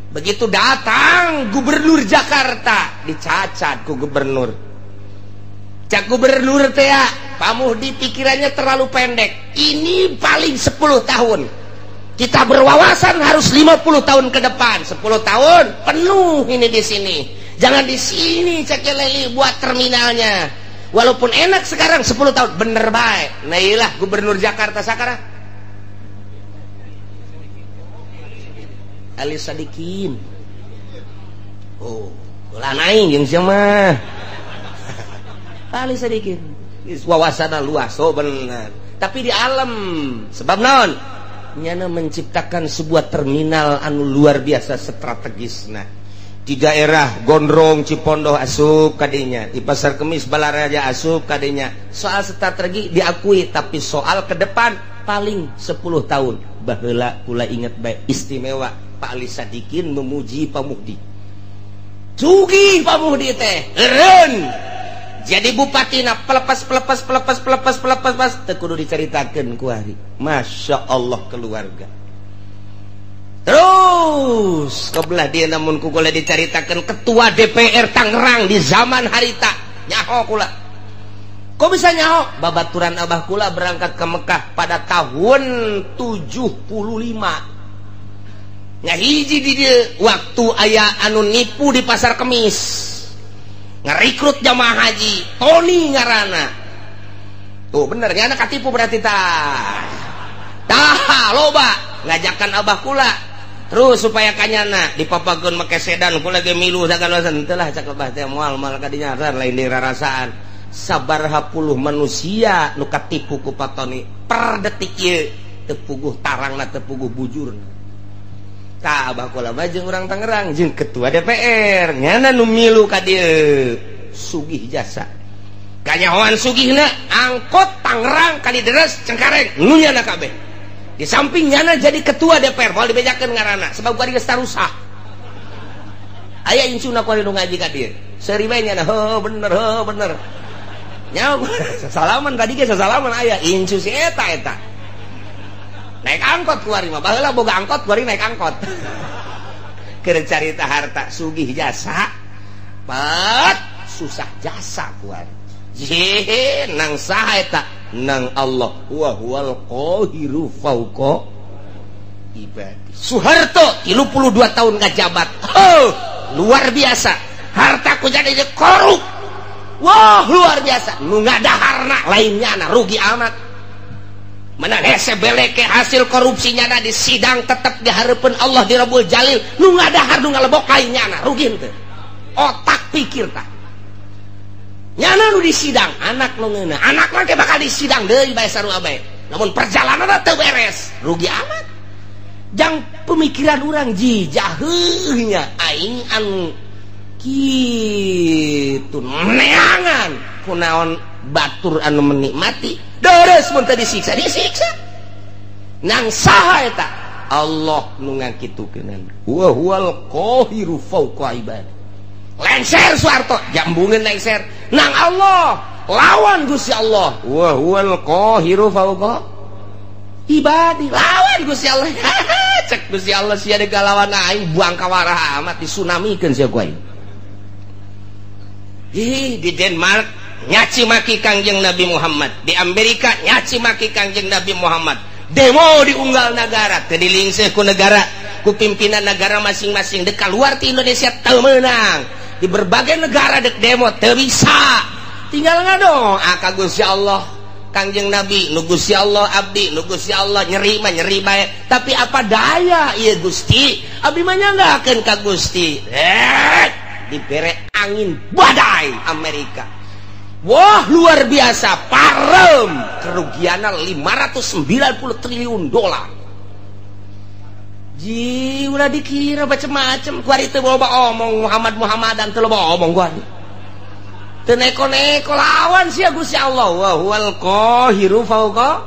Begitu datang gubernur Jakarta, dicacat ku gubernur. Cak gubernur teh, Pak Muhdi pikirannya terlalu pendek. Ini paling 10 tahun. Kita berwawasan harus 50 tahun ke depan. 10 tahun penuh ini di sini. Jangan di sini cek leli buat terminalnya. Walaupun enak sekarang 10 tahun bener baik. Nah iyalah gubernur Jakarta sekarang. Ali Sadikin. Oh, ulah naing jeung sia mah. Ali Sadikin. Wawasanna luas, oh bener. Tapi di alam sebab naon? Nyana menciptakan sebuah terminal anu luar biasa strategisna. Di daerah Gondrong Cipondoh asup kadinya, di Pasar Kemis Balaraja asup kadinya. Soal strategi diakui, tapi soal ke depan paling 10 tahun. Baheula kula inget baik istimewa Pak Ali Sadikin memuji Pak Muhdi. Sugih Pak Muhdi teh, eureun. Jadi bupatina pelepas pelepas pelepas pelepas pelepas pas teu kudu dicaritakeun ku ari. Masya Allah keluarga. Terus kebelah dia namun ku kula dicaritakeun ketua DPR Tangerang di zaman harita nyaho kula. Kok bisa nyaho? Babaturan abah kula berangkat ke Mekah pada tahun 75. Nya hiji di dieu waktu aya anu nipu di Pasar Kemis. Ngerekrut jamaah haji, Tony ngaranna. Tuh bener nya anak katipu berarti tah. Tah loba ngajakan abah kula. Terus supaya kanyana dipapakeun make sedan kula ge milu sagala teu lah cak abah teh moal moal kadinya lain di rarasaan. Sabaraha puluh manusia nu katipu ku Pak Tony per detik ieu teu puguh tarangna teu puguh bujurna. Tah abah kula mah jeung urang Tangerang jeung ketua DPR nyana nu milu ka dieu sugih jasa. Kanyahoan sugihna angkot Tangerang Kalideres Cengkareng nu nyana kabeh. Di samping nyana jadi ketua DPR moal dibejakeun ngaranna sebab kuari geus tarusah. Aya incuna kuari nu ngaji ka dieu. Seuri bae nyana heuh bener heuh bener. Nyaho sasalaman tadi ge sasalaman aya incu si eta eta. Naik angkot kuari mah baheula boga angkot kuari naik angkot. Keur carita harta sugih jasa pat susah jasa kuari. Jeh nang saha eta? Nang Allah wa huwal qahiru fauqa ibadi. Soeharto 32 tahun ngajabat. Oh, luar biasa. Harta ku jadi korup. Wah, luar biasa. Nu ngadaharna lainnya na rugi amat. Menang hese beleke hasil korupsinya na di sidang tetep dihareupeun Allah di Rabbul Jalil. Nu ngadahar nu ngalebok lainnya na rugi henteu. Otak pikir tah. Nyana nu di sidang anak nu ngeunah, anak mah bakal di sidang deui bae sarua bae. Namun perjalanan teu beres, rugi amat. Jang pemikiran urang jijaheuh nya aing anu kitu neangan kunaon batur anu menikmati deres mun teu disiksa disiksa. Nang saha eta? Allah nu ngangkitukeun. Wa huwal qahiru fauqa ibadi. Lengser Soeharto jambungeun lengser nang Allah lawan Gusti Allah. Wa huwal qahiru fauqa ibadi lawan Gusti Allah. Cek Gusti Allah sia deuk lawan aing buang kawarah amat disunamikeun sia ku aing. Ih, di Denmark nyaci maki Kangjeng Nabi Muhammad, di Amerika nyaci maki Kangjeng Nabi Muhammad. Demo di unggal negara teu dilingseuh ku negara, ku pimpinan negara masing-masing. Dek keluar ti Indonesia teu meunang. Di berbagai negara dek demo teu bisa. Tinggal ngadoa ka Gusti Allah. Kangjeng Nabi nu Gusti Allah abdi nu Gusti Allah nyeri mah nyeri bae. Tapi apa daya ieu Gusti? Abdi mah nyanggakeun ka Gusti. Dibere angin badai Amerika. Wah luar biasa parem kerugiannya 590 triliun dolar. Ji ulah dikira macem-macem kuari teu loba omong Muhammad Muhammadan teu loba omong kuari. Teu neko-neko lawan sia Gusti Allah wa huwal qahiru fauqa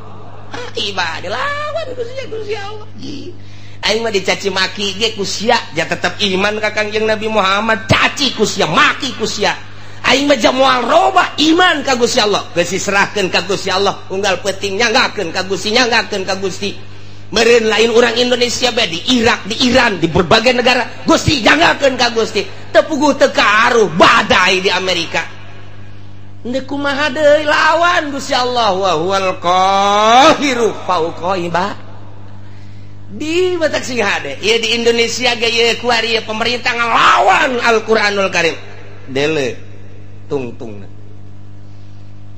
ibadi lawan Gusti Allah. Ji aing mah dicaci maki ge ku sia ja tetep iman ka Kangjeng Nabi Muhammad caci ku sia maki ku sia. Aing mah moal roba iman ka Gusti Allah geus diserahkeun ka Gusti Allah unggal peuting nyanggakeun ka Gusti nyanggakeun ka Gusti meureun lain urang Indonesia bae di Irak di Iran di berbagai negara Gusti nyanggakeun ka Gusti teu puguh teu kaaruh badai di Amerika ndek kumaha deui lawan Gusti Allah wa huwal qahiru fauqa ibadi di batak sing hade ieu di Indonesia ge ieu kuari pemerintah ngalawan Al-Qur'anul Karim dele tungtung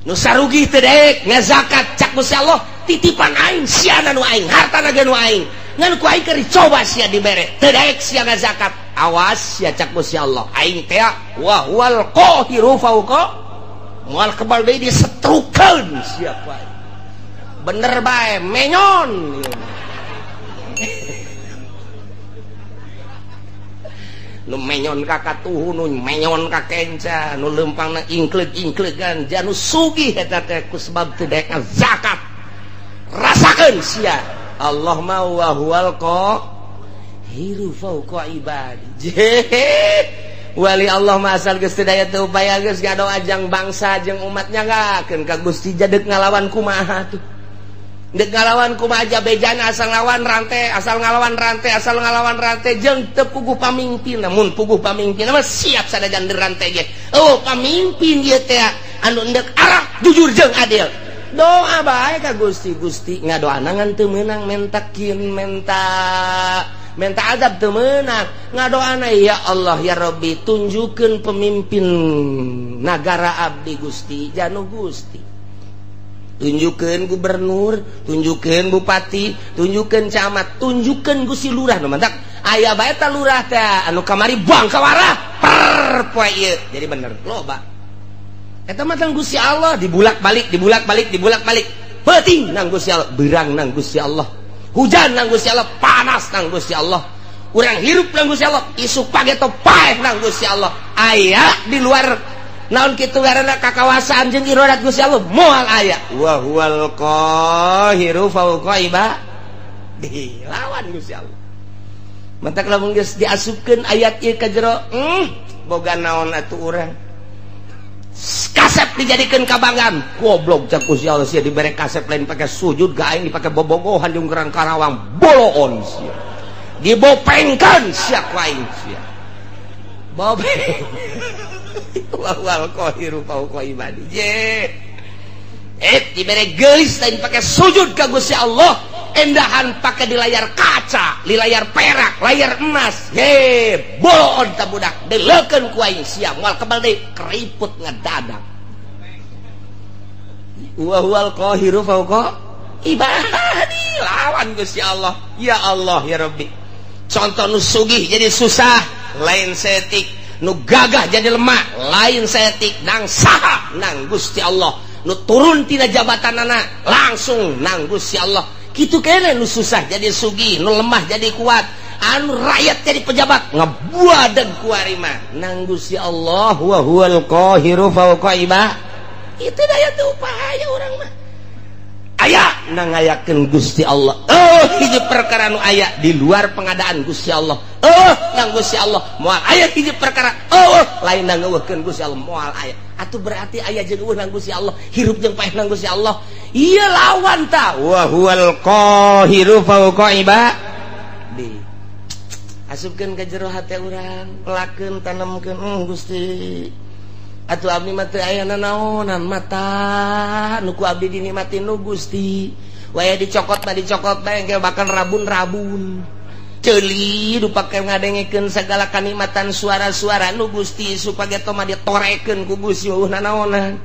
nu sarugi teu daek ngazakat cak Gusti Allah titipan aing siana nu aing hartana ge nu aing ngan ku aing keur dicoba sia dibere teu daek sia ngazakat awas sia cak Gusti Allah aing teh wa huwal qahiru fauqa moal kebal deui disetrukeun sia ku aing bener bae menyon nu menyon ka katuhu nu menyon ka kenca nu leumpangna ingkleug-ingkleugan janu sugih eta teh ku sebab teu daek zakat rasakeun sia Allah ma wa huwal qahiru fauqa ibadi wali Allah mah asal geus teu daya teu upaya geus ngadoa jang bangsa jeung umat nyanggakeun ka Gusti jadek ngalawan kumaha tuh dek ngalawan kumaha bejana asal ngalawan rantai asal ngalawan rantai asal ngalawan rantai jeung teu puguh pamimpin namun puguh pamimpin mah siap sadajan rantai ge oh pamimpin ieu teh anu endek arah jujur jeung adil doa bae ka Gusti Gusti ngadoana ngan teu meunang mentakin menta azab teu meunang ngadoana ya Allah ya Rabbi tunjukkeun pemimpin nagara abdi Gusti janu Gusti tunjukkeun gubernur, tunjukkeun bupati, tunjukkeun camat, tunjukkeun Gusti lurah nu mantak aya bae ta lurah teh anu kamari buang ka warah per poe ieu jadi bener loba eta mah tang Gusti Allah dibulak-balik dibulak-balik dibulak-balik peuting nang Gusti Allah beurang nang Gusti Allah hujan nang Gusti Allah panas nang Gusti Allah urang hirup nang Gusti Allah isuk pageto paeh nang Gusti Allah aya di luar naon kitu ngaranna kakawasaan jeung irodat Gusti Allah moal aya wa huwal qahiru fauqa ibadi lawan Gusti Allah mantak lamun geus diasupkeun ayat ieu ka jero boga naon atuh urang kasep dijadikeun kabanggaan goblok cak Gusti Allah sia dibere kasep lain pake sujud ga aing dipake bobogohan jeung gerang Karawang boloon sia dibopengkeun sia ku aing sia bopeng wal qahiru fauqa ibadi je dibere geulis lain pake sujud ka Gusti Allah endahan pake di layar kaca di layar perak layar emas ye boloon ta budak deleukeun ku aing sia moal kebal deui keriput ngedadak wa huwal qahiru fauqa ibadi lawan Gusti Allah ya Allah ya Rabbi contoh nu sugih jadi susah lain setik nu gagah jadi lemah lain setik nang saha nang Gusti Allah nu turun tina jabatanana langsung nang Gusti Allah kitu kene nu susah jadi sugih nu lemah jadi kuat anu rakyat jadi pejabat ngebuadeg ku ari mah nang Gusti Allah wa huwal qahiru fauqa ibadi itu daya teu upaya urang mah aya nang ngayakeun Gusti Allah oh hiji perkara nu aya di luar pengadaan Gusti Allah oh nang Gusti Allah moal aya hiji perkara oh lain nang ngeuweuhkeun Gusti Allah moal aya atuh berarti aya jeung eueuh nang Gusti Allah hirup jeung paeh nang Gusti Allah ieu lawan ta wa huwal qahiru fauqa ibadi asupkeun ka jero hate urang pelakeun tanemkeun Gusti atuh abdi mah teu aya nanaonan mata nu ku abdi dinikmati nu Gusti waya dicokot mah dicokot bae engke bahkan rabun-rabun Ceuli nu pake ngadengekeun sagala kanikmatan suara-suara nu Gusti supaya toma ditorekeun ku Gusti eueuh nanaonan.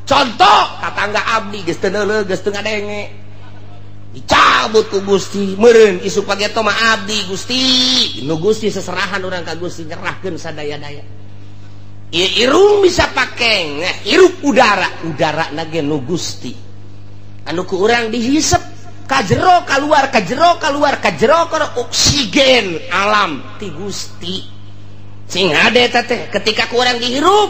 Contoh tatangga abdi geus teu neuleuh geus teu ngadenge. Dicabut ku Gusti meureun isuk pageto mah abdi Gusti. Nu Gusti seserahan urang ka Gusti nyerahkeun sadaya-daya. Ieu irung bisa pake hirup udara, udara na ge nu Gusti. Anu ku urang dihisep kajero kaluar kajero kaluar kajero kana oksigen alam ti Gusti. Sing hade eta teh ketika ku urang dihirup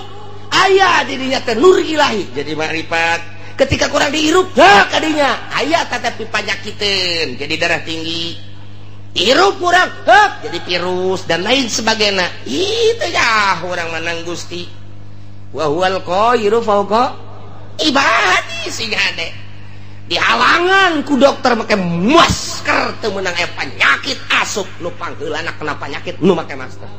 aya di dinya teh nur ilahi jadi makrifat. Ketika kurang dihirup heh kadinya aya tetapi panyakiteun jadi darah tinggi. Hirup kurang heh jadi virus dan lain sebagainya. Itu ya urang manang Gusti. Wa huwal qahiru fawqa ibadi sing hade. Dihalangan ku dokter make masker teu meunang aya penyakit asup nu pangheulana kena penyakit nu make masker.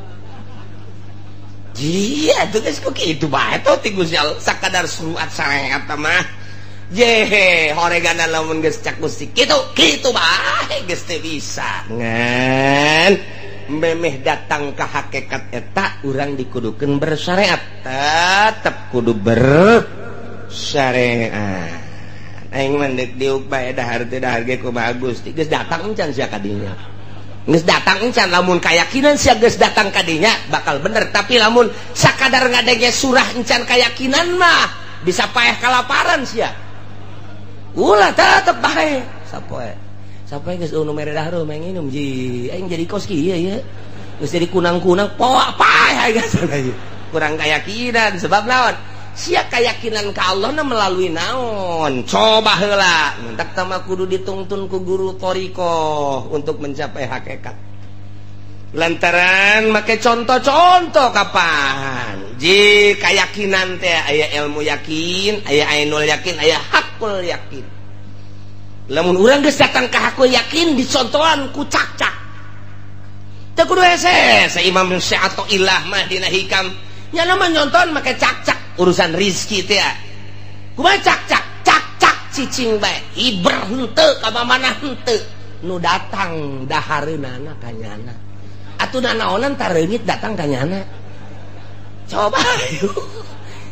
Iya tuh geus ku kitu bae tuh ti Gusti Allah sakadar surat sareat mah. Jehe horegana lamun geus cak Gusti kitu kitu bae geus teu bisa. Ngan memeh datang ka hakikat eta urang dikudukeun bersyariat, tetep kudu bersyariat. Aing mah deuk diuk bae dahar teu dahar ge kumaha Gusti geus datang encan sia ka dinya. Geus datang encan lamun kayakinan sia geus datang ka dinya bakal bener, tapi lamun sakadar ngadenge surah encan kayakinan mah bisa paeh kalaparan sia. Ulah tetep bae sapoe. Sapoe geus nu mere dahar mah nginum ji aing jadi kos kieu ye. Geus jadi kunang-kunang poa paeh geus kurang kayakinan sebab naon? Sia kayakinan ka Allah na melalui naon? Coba heula mentak tama kudu ditungtun ku guru thariqah untuk mencapai hakikat. Lantaran make contoh-contoh kapan? Ji kayakinan teh aya ilmu yakin, aya ainul yakin, aya hakul yakin. Lamun urang geus datang ka hakul yakin dicontohan ku cak-cak. Teu kudu hese, sa Imam Syathoillah mah dina hikam nya mah nyonton make cak-cak urusan rizki teh. Kumaha cak-cak cak-cak cicing bae hiber henteu ka mana henteu nu datang dahareunana ka nyana. Atuh nanaonan tareungit datang ka nyana. Coba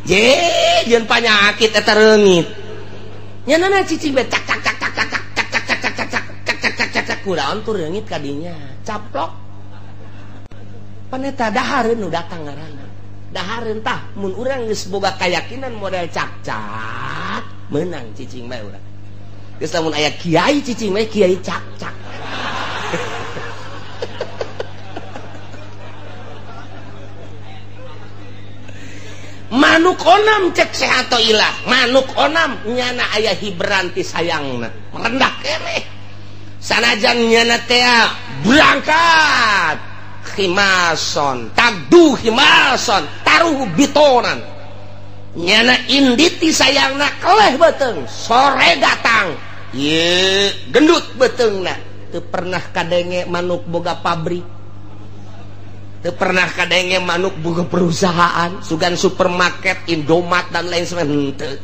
je jeung panyakit eta reungit. Nyanana cicing bae cak cak cak cak cak cak cak cak cak cak cak cak cak cak cak kuraon tuh reungit ka dinya. Caplok. Pan eta dahareun nu datang ngaranna. Dahareun tah mun urang geus boga kayakinan model cak-cak meunang cicing bae urang. Geus lamun aya kiai cicing bae kiai cak-cak. Manuk onam cek sehat ilah, manuk onam nyana aya hiberan ti sayangna, merendah keneh. Sanajan nyana teh berangkat himason, tagdu himason, taruh bitonan. Nyana inditi sayangna keleh beuteung, sore datang. Ye, gendut beuteungna. Teu pernah kadenge manuk boga pabrik. Teu pernah kadenge manuk boga perusahaan, sugan supermarket, Indomaret dan lain sebagainya. Henteu.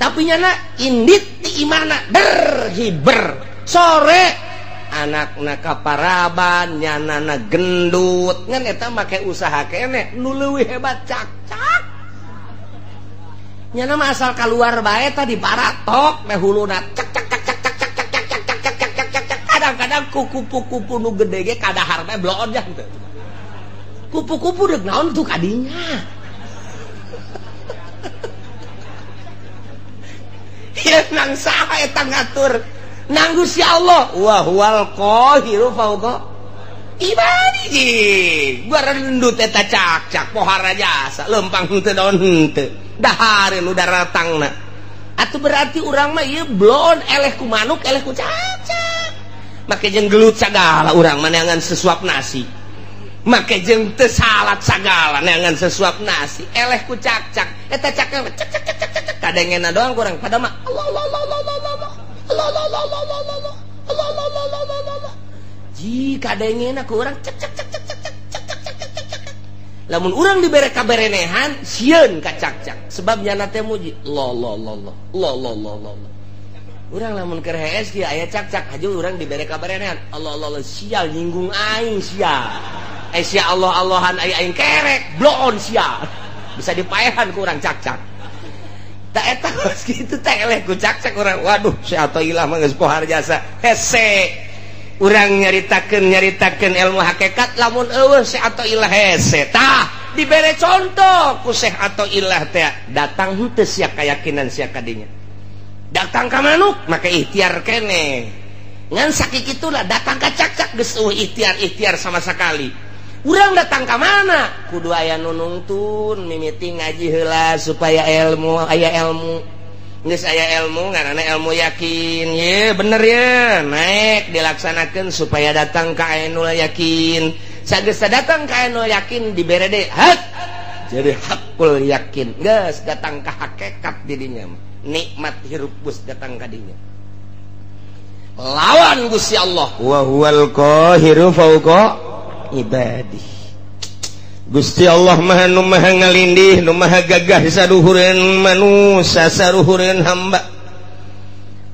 Tapi nyana indit di imahna derhiber. Sore anakna kaparaban, nyanana gendut, ngan eta make usaha keneh nu leuwih hebat cak-cak. Nyana mah asal kaluar bae tadi baratok meh huluna cak cak cak cak cak cak cak cak cak cak cak cak cak. Kadang-kadang kupu-kupu nu gede ge kadahar bae bloon jang teu. Kupu-kupu deuk naon tuh kadinya. Ieu nang saha eta ngatur? Nang Gusti Allah. Wa huwal qahiru fawqa ibadi. Barendut eta cak-cak pohara jasa lempang henteu daun henteu. Dahareun nu daratangna. Atuh berarti urang mah ieu bloon eleh ku manuk eleh ku cak-cak. Make jeung gelut sagala urang mah neangan sesuap nasi. Make jeung teu salat sagala neangan sesuap nasi. Eleh ku cak-cak. Eta cak cak cak cak cak cak kadengena doang kurang pada mah Allah Allah Allah Allah Allah Allah Allah Allah Allah Allah Allah Allah Allah Allah Allah. Ji kadengena ku urang cek cek cek cek cek cek cek cek cek cek cek. Lamun urang dibere kaberenehan sieun ka cak-cak sebab nyana teh muji Allah Allah Allah Allah Allah Allah Allah. Urang lamun keur hees kieu aya cakcak haju urang dibere kabarenean. Allah Allah Allah sial nyinggung aing sia. Eh sia Allah Allahan aing kerek bloon sia. Bisa dipaehan ku urang cakcak. Tak eta geus kitu teh eleh ku cakcak urang. Waduh, si Athoillah mah geus pohar jasa. Hese. Urang nyaritakeun ilmu hakikat lamun eueuh si Athoillah hese. Tah, dibere contoh ku Syekh Athoillah teh datang henteu sia kayakinan sia kadinya. Datang ka manuk maka ikhtiar kene ngan sakit itulah datang ka cakcak geus eueuh ikhtiar sama sekali. Urang datang ka mana kudu aya nu nungtun mimiti ngaji heula supaya ilmu aya ilmu geus aya ilmu ngaranna ilmu yakin ye bener ye naik dilaksanakeun supaya datang ka ainul yakin. Sageus datang ka ainul yakin dibere deui hak jadi hakul yakin geus datang ka hakikat dirinya nikmat hirup bus datang kadinya lawan Gusti Allah wa huwal qahiru fawqa ibadih. Gusti Allah maha nu maha ngalindih nu maha gagah saluhureun manusia saluhureun hamba.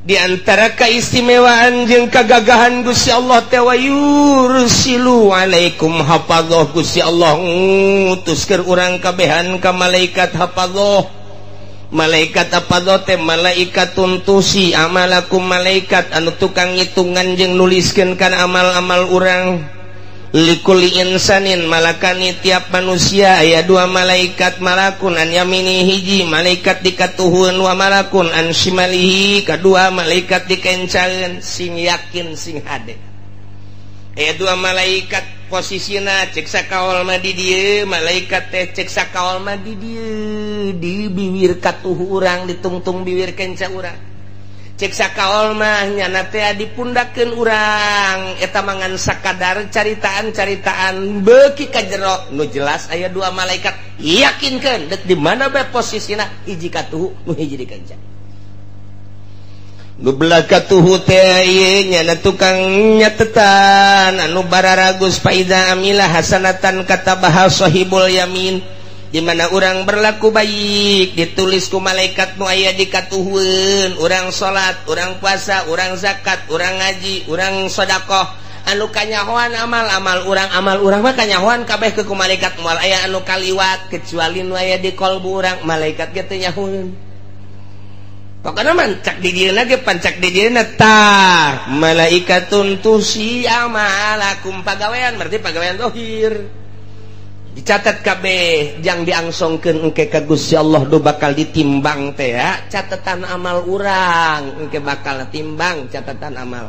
Di antara keistimewaan jeung kagagahan Gusti Allah teh wa yursilu alaikum hafadzah. Gusti Allah ngutuskeun urang kabehan ka malaikat hafadzah. Malaikat apa teh malaikat tuntusi amalakum malaikat anu tukang ngitungan jeung nuliskeun kana amal-amal urang. Likuli insanin malakani tiap manusia aya dua malaikat malakun an yamini hiji malaikat dikatuhun wa malakun an shimalihi kadua malaikat dikencaeun. Sing yakin sing hade aya dua malaikat posisina cek sakaol mah di dieu malaikat teh cek sakaol mah di dieu di biwir katuhu urang ditungtung biwir kenca urang. Cek sakaol mah nyana teh dipundakeun urang eta mangan sakadar caritaan-caritaan beuki ka jero nu jelas aya dua malaikat yakinkeun deuk di mana bae posisina hiji katuhu nu hiji di kenca. Nu belah katuhu teh ieu nyana tukang nyatetan anu bararagus faida amila hasanatan katabaha sahibul yamin. Di mana urang berlaku baik ditulis ku malaikat nu aya di katuhueun. Urang salat, urang puasa, urang zakat, urang ngaji, urang sedekah anu kanyahoan amal-amal urang amal urang mah kanyahoan kabeh ke ku malaikat moal aya anu kaliwat kecuali nu aya di kolbu urang malaikat ge teu nyahoeun. Pokokna mah cak di dieuna ge pancak di dieuna tah malaikatun tusi amalakum pagawean berarti pagawean zahir dicatat kabeh jang diangsongkeun engke ka Gusti Allah do bakal ditimbang teh ya catatan amal urang engke bakal timbang catatan amal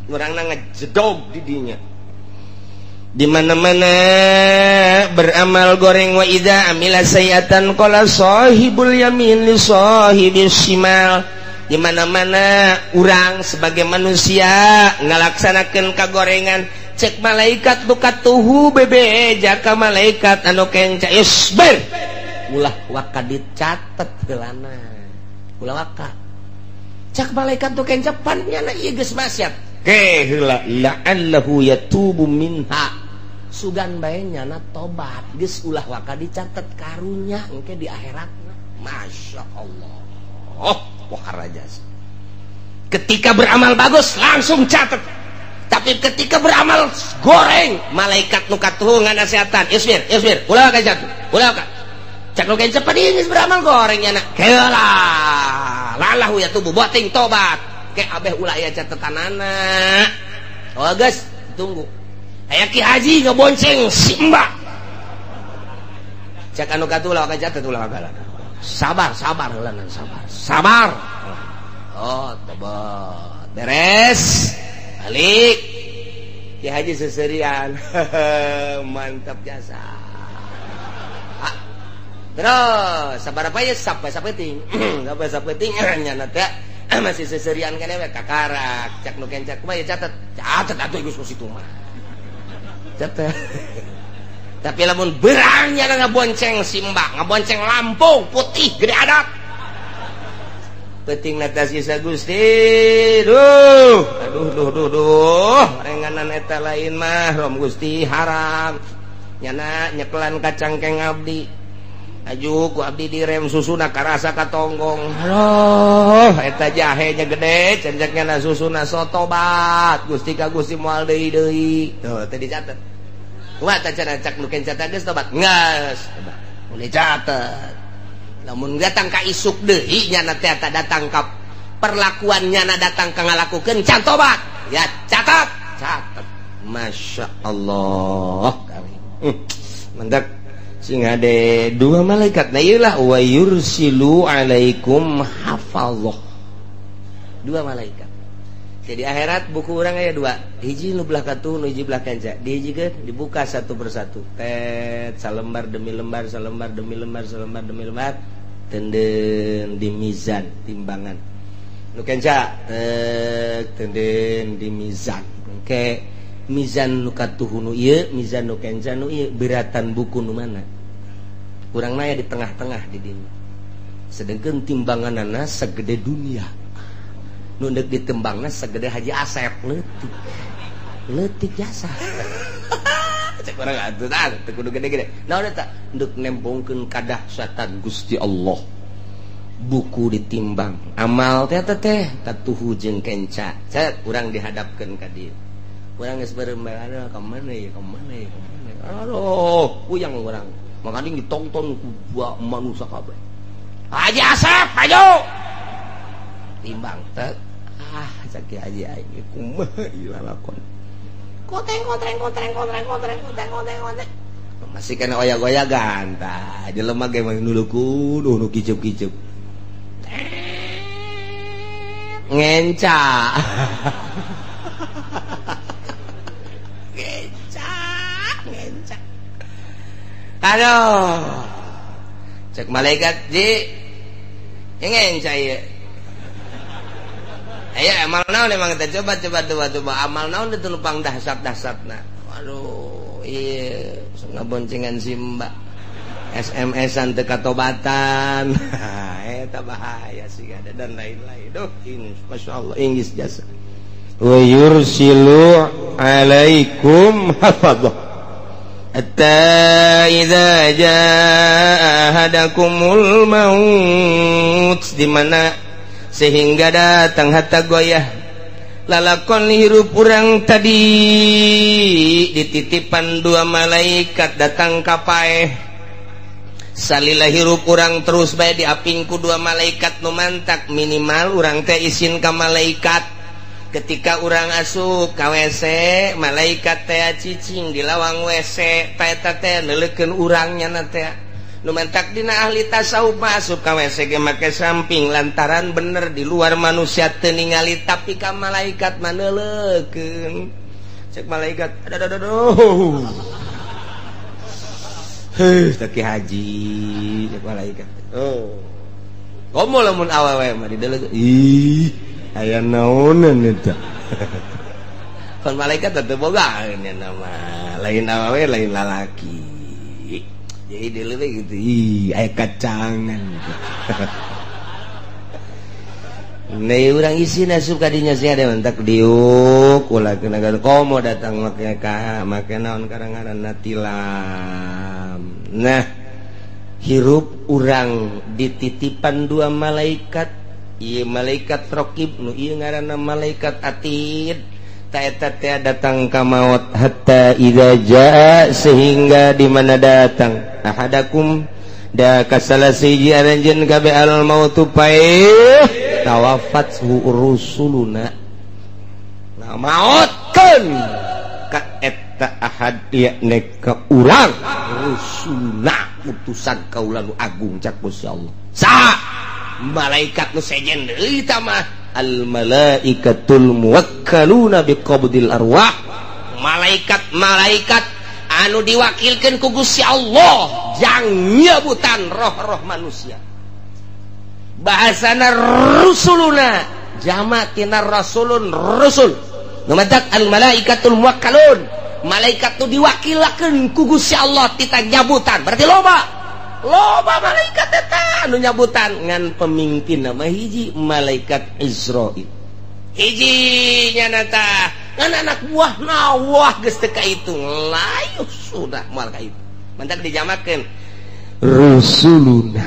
urangna ngejedog di dinya. Di mana-mana beramal goreng wa idza amila sayiatan qala sahibul yamin li sahibis shimal. Di mana-mana urang sebagai manusia ngalaksanakeun kagorengan cek malaikat nu katuhu bebe jaka malaikat anu kenca isbir ulah waka dicatet heulana ulah waka cek malaikat nu kenca pan nyana ieu geus maksiat ke heula la'allahu yatubu minha sugan bae nyana tobat geus ulah waka dicatet karunya engke di akhiratna. Masya Allah, oh pohara jasa. Ketika beramal bagus langsung catet. Tapi ketika beramal goreng malaikat nu katuhu nganasehatan isbir isbir ulah ka jatuh ulah ka cak nu cepet geus beramal goreng nya heula lalahu ya tubuh boting tobat ke abeh ulah aya catetanana. Oh geus tunggu aya Ki Haji ngebonceng si Mbak cak anu katuhu ulah ka catet ulah ka sabar sabar heula sabar sabar. Oh tobat beres balik Ki Haji seserian. Mantap jasa. Terus sabar apa ya sampai sapeting sampai sapeting nyana teh masih seserian kan we kakarak cak nu kencak kumaha ya catet catet atuh geus situ mah catet. Tapi lamun berang nyana ngabonceng si Mbak ngabonceng Lampung putih gede adat penting natasi sa Gusti duh aduh duh duh duh renganan eta lain mah rom Gusti haram nyana nyekelan kacangkeng abdi. Aju ku abdi direm susuna karasa katonggong. Aduh, eta jahenya gede, cenceknya na susuna sotobat. Gusti ka Gusti moal deui deui. Tuh, teh dicatet. Kumaha teh cenah cak nu kenca geus tobat? Geus. Mun dicatet. Lamun datang ka isuk deui nyana teh eta datang ka perlakuan nyana datang ka ngalakukeun can tobat. Ya catat, catet. Masya Allah. Mendak sing ade dua malaikat nah ieulah wa yursilu alaikum hafazah. Dua malaikat. Jadi akhirat buku urang aya dua. Hiji nu belah katuh, nu hiji belah kanca. Dihijikeun dibuka satu persatu. Tet salembar demi lembar, salembar demi lembar, salembar demi lembar. Tenden di mizan timbangan. Nu kenca tek tenden di mizan. Engke mizan nu katuh nu ieu, mizan nu kenca nu ieu, beratan buku nu mana? Urang naya di tengah-tengah di dinya. Sedengkeun timbanganana segede dunia. Nu deuk ditembangna segede Haji Asep leutik. Leutik jasa. Cek urang atuh tah teu kudu gede-gede. Naon eta? Deuk nembongkeun kadahsyatan Gusti Allah. Buku ditimbang. Amal teh teh katuhu jeung kenca. Cet urang dihadapkeun ka dieu. Urang geus beureum bae aduh ka mana ya, ka mana ya, ka mana. Aduh, puyang urang. Makanya ditonton ku manusia kabeh. Haji Asep, ayo. Timbang teh. Ah, cak Haji aing kumaha ieu lalakon. Koteng kotreng kotreng kotreng kotreng kotreng kotreng kotreng. Masih kena oyak-oyagan tah. Jelema ge mah nuluku, nu kicup-kicup. Ngenca. Ngenca, ngenca. Aduh. Cek malaikat ji. Ngenca ieu. Ayo amal naon emang kita coba coba amal naon itu lupang dahsyat-dahsyatna. Waduh, ieu ngaboncengan si mbak. SMS-an teu katobatan. Eta bahaya sih ada dan lain-lain. Duh, ini masyaallah inggris jasa. Wa yursilu alaikum hafadzah. Hatta idza jaa ahadakumul maut, di mana sehingga datang hatta goyah lalakon hirup urang tadi dititipan dua malaikat datang ka paeh. Salila hirup urang terus bae diapingku dua malaikat nu mantak minimal urang teh isin ka malaikat. Ketika urang asup ka WC, malaikat teh cicing di lawang WC, eta teh neuleukeun urang nya teh. Nu mantak dina ahli tasawuf masuk ka WC ge make samping lantaran bener di luar manusia teu ningali tapi ka malaikat mah neuleukeun. Cek malaikat, aduh aduh. Heuh, teu ki haji cek malaikat. Oh. Komo lamun awewe mah dideleukeun. Ih, aya naonan eta. Kon malaikat teu boga nya mah, lain awewe lain lalaki. Jadi dileukeun gitu, ih aya kacangan gitu. Nih urang isi asup ka dinya sia ada mentak diuk ulah kena komo datang make ka make naon karangaranna tilam. Nah, hirup urang dititipan dua malaikat, ieu malaikat raqib nu ieu ngaranna malaikat atid. Ta eta teh datang ka maut hatta idza jaa sehingga di mana datang ahadakum da kasala siji aranjeun kabeh al mautu paeh tawafat rusuluna. Nah, mautkeun ka eta ahad yakni ka urang rusuluna utusan kaula nu agung cak Gusti Allah. Saha malaikat nu sejen deui ta mah al malaikatul muwakkaluna biqabdil arwah. Malaikat-malaikat anu diwakilkeun ku Gusti Allah jang nyebutan roh-roh manusia. Bahasana rusuluna jama tina rasulun rusul. Nu matak al malaikatul muwakkalun, malaikat nu diwakilakeun ku Gusti Allah tita nyabutan. Berarti loba loba malaikat eta anu nyabutan ngan pemimpin nama hiji malaikat Israil. Hiji nya tah ngan anak buah nawah geus teu kaitung layuh sudah moal kaitu. Mantak dijamakeun Rusuluna.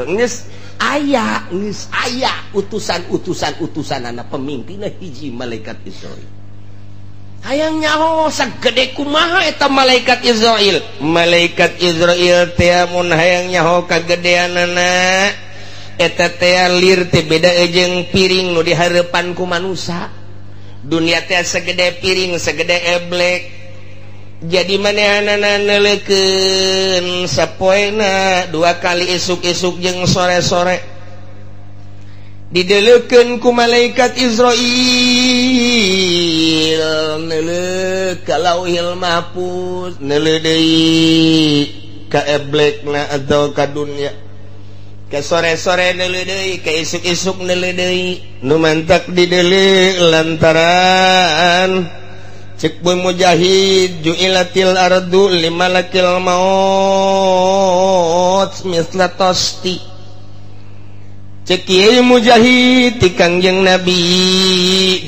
Geus aya, geus aya utusan-utusan utusanana pemimpinna hiji malaikat Israil. Hayang nyaho sagede kumaha eta malaikat Israil. Malaikat Israil teh mun hayang nyaho kagedeanana eta teh lir teh beda jeung piring nu dihareupan ku manusa. Dunia teh segede piring, segede eblek. Jadi manehanana neuleukeun sapoena dua kali isuk-isuk jeung sore-sore. Dideleukeun ku malaikat Israil neuleuh ka Lauhil Mahfuz, neuleuh deui ka eblekna atau ka dunia. Ke sore-sore neuleuh deui, ka isuk-isuk neuleuh deui. Nu mantak dideuleuh lantaran cek Boy Mujahid ju'ilatil ardu limalakil maut misla tosti. Cek Kiai Mujahid ti Kangjeng Nabi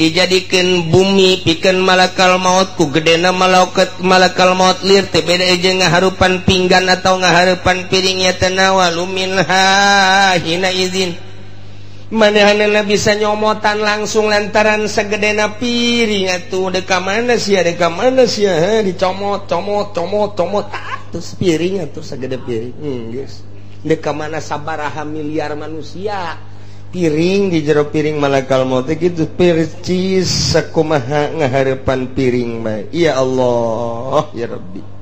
dijadikeun bumi pikeun malakal maut ku gedena malaikat malakal maut lir teh beda jeung ngaharupan pinggan atau ngaharupan piring ya tanawalu minha hina izin. Manehanana bisa nyomotan langsung lantaran segedena piring atuh deka mana sia deka mana sia dicomot comot comot comot terus piring atuh segede piring geus deka mana sabaraha miliar manusia piring di jero piring malakal maut kitu percis sakumaha ngahareupan piring mah. Ya Allah ya Rabbi.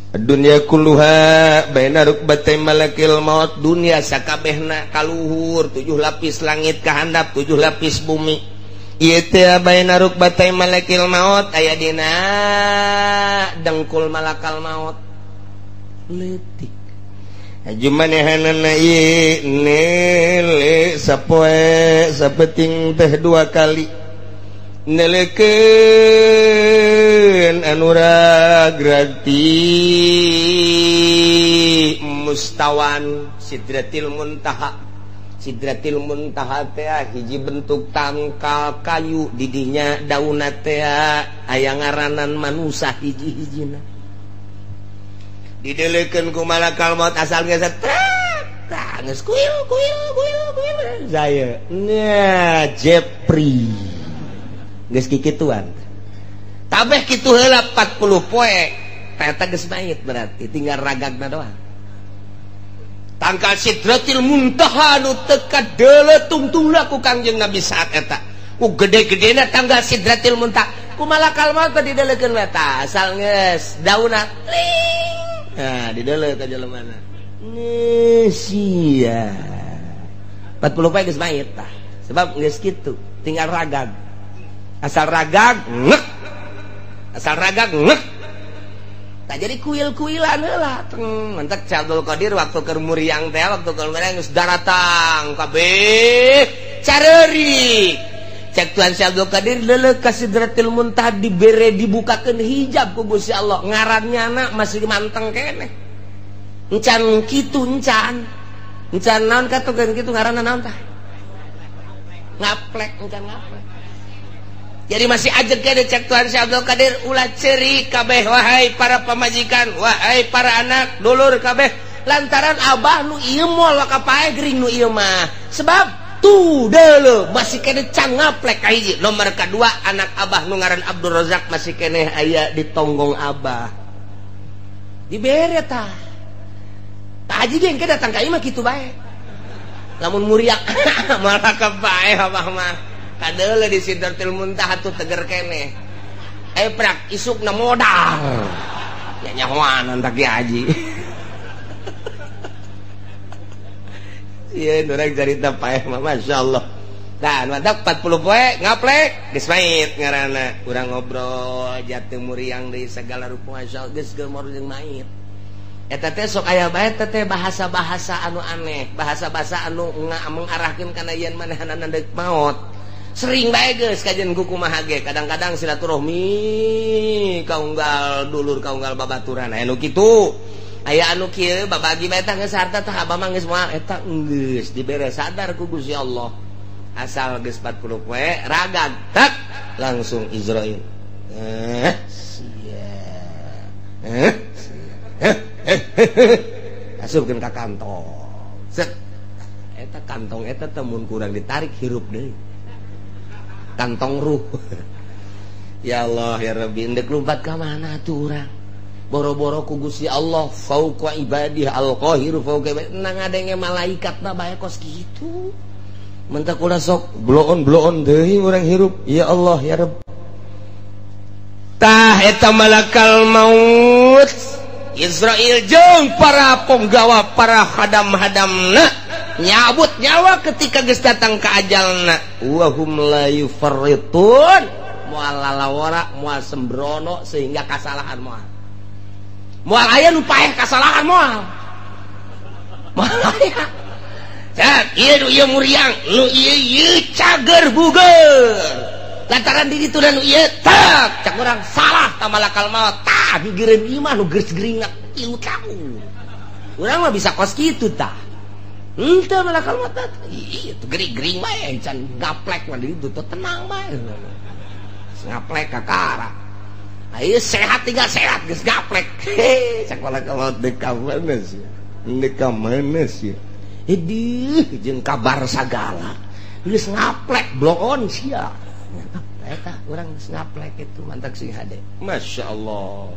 Dunia kulluha baina rukbatay malakil maut. Dunia sakabehna kaluhur 7 lapis langit kahandap 7 lapis bumi. Ieu teh baina rukbatay malakil maut aya dina dengkul malakal maut leutik. Aju manehanana ieu neule sapoe sapeting teh 2 kali neleukeun anu ragrati mustawan sidratil muntaha. Sidratil muntaha teh hiji bentuk tangkal kayu didinya daunna teh aya ngaranan manusa hiji-hijina. Dideleukeun ku malakal maut asal geus tah geus kuil kuil kuil kuil saya nya Jepri geus kikituan. Tabeh kitu heula 40 poe eta geus mayit berarti tinggal ragagna doang. Tangkal sidratil muntaha nu teu kadeuleu tungtungna ku Kangjeng Nabi saat eta. Ku gede-gedena tanggal sidratil muntaha ku malakal maut teh dideleukeun we tah asal geus daunna ling. Nah dideuleu ka jelemana. Sia 40 poe geus mayit tah. Sebab geus kitu tinggal ragag. Asal ragag ngek. Asal ragag ngek. Tak jadi kuil-kuilan heula. Mantak Abdul Qadir waktu keur muriang teh waktu keur muriang geus daratang kabeh careuri. Cek Tuhan Syekh Abdul Qadir leuleuk ka Sidratil Muntaha dibere dibukakeun hijab ku Gusti Allah. Ngarannya anak masih manteng keneh. Encan kitu encan. Encan naon katukeun kitu ngaranna naon tah? Ngaplek encan ngaplek. Jadi masih ajeg kene cek Tuhan Syekh Abdul Qadir ulah ceri kabeh wahai para pamajikan, wahai para anak, dulur kabeh lantaran abah nu ieu moal wakapae gering nu ieu mah. Sebab tuh deuleu masih kene can ngaplek ka hiji. Nomor kadua anak abah nu ngaran Abdul Razak masih kene aya di tonggong abah. Dibere tah. Tah haji ge engke datang ka imah kitu bae. Lamun muriak malah kapae abah mah. Kadeuleu di Sidratil Muntaha tuh teger keneh. Eh prak isukna modal. Ya nyahoanan tak haji. Sieun urang carita paeh mah masyaallah. Tah mantap 40 poe ngaplek geus mait ngaranna. Urang ngobrol jatuh muriang deui segala rupa masyaallah geus gemor jeung mait. Eta teh sok aya bae teh bahasa-bahasa anu aneh, bahasa-bahasa anu mengarahkeun kana yen manehanana deuk maot. Sering bae geus kajian ku kumaha ge kadang-kadang silaturahmi kaunggal dulur kaunggal babaturan aya nu kitu aya anu kieu babagi bae tah geus harta tah abah mah geus moal eta geus dibere sadar ku Gusti Allah asal geus 40 poe ragag tak langsung Israil sia sia. Asupkeun ka kantong. Set. Eta kantong eta teh mun kurang ditarik hirup deui. Kantong ruh. Ya Allah ya Rabbi, endek lompat ka mana tuh urang? Boro-boro ku Gusti Allah fauqa ibadih al-qahiru fauqa ibadih. Nang ngadenge malaikat mah bae kos kitu. Mentak ulah sok bloon-bloon deui urang hirup. Ya Allah ya Rabb. Tah eta malakal maut Israel jeung para penggawa para hadam-hadamna nyabut nyawa ketika geus datang ka ajalna. Wa hum la yufarritun, moal lalawara moal sembrono sehingga kasalahan moal. Moal aya nu paeh kasalahan moal. Moal aya. Cak, ieu nu ieu muriang, nu ieu ieu cager buger. Lantaran diri tu nu ieu tak, cak urang salah ta malakal maut. Tah gigireun ieu mah nu geus geringat 3 tahun. Urang mah bisa kos kitu tah. Henteu malakal maut. Ieu tuh gering-gering bae can gaplek mah di ditu tenang bae. Ngaplek kakara. Ayo sehat tinggal sehat geus gaplek. Cak malakal maut deuk ka mana sih? Deuk ka mana sih? Edih jeung kabar sagala. Geus ngaplek bloon sia. Eta urang geus ngaplek itu mantak sing hade. Masya Allah.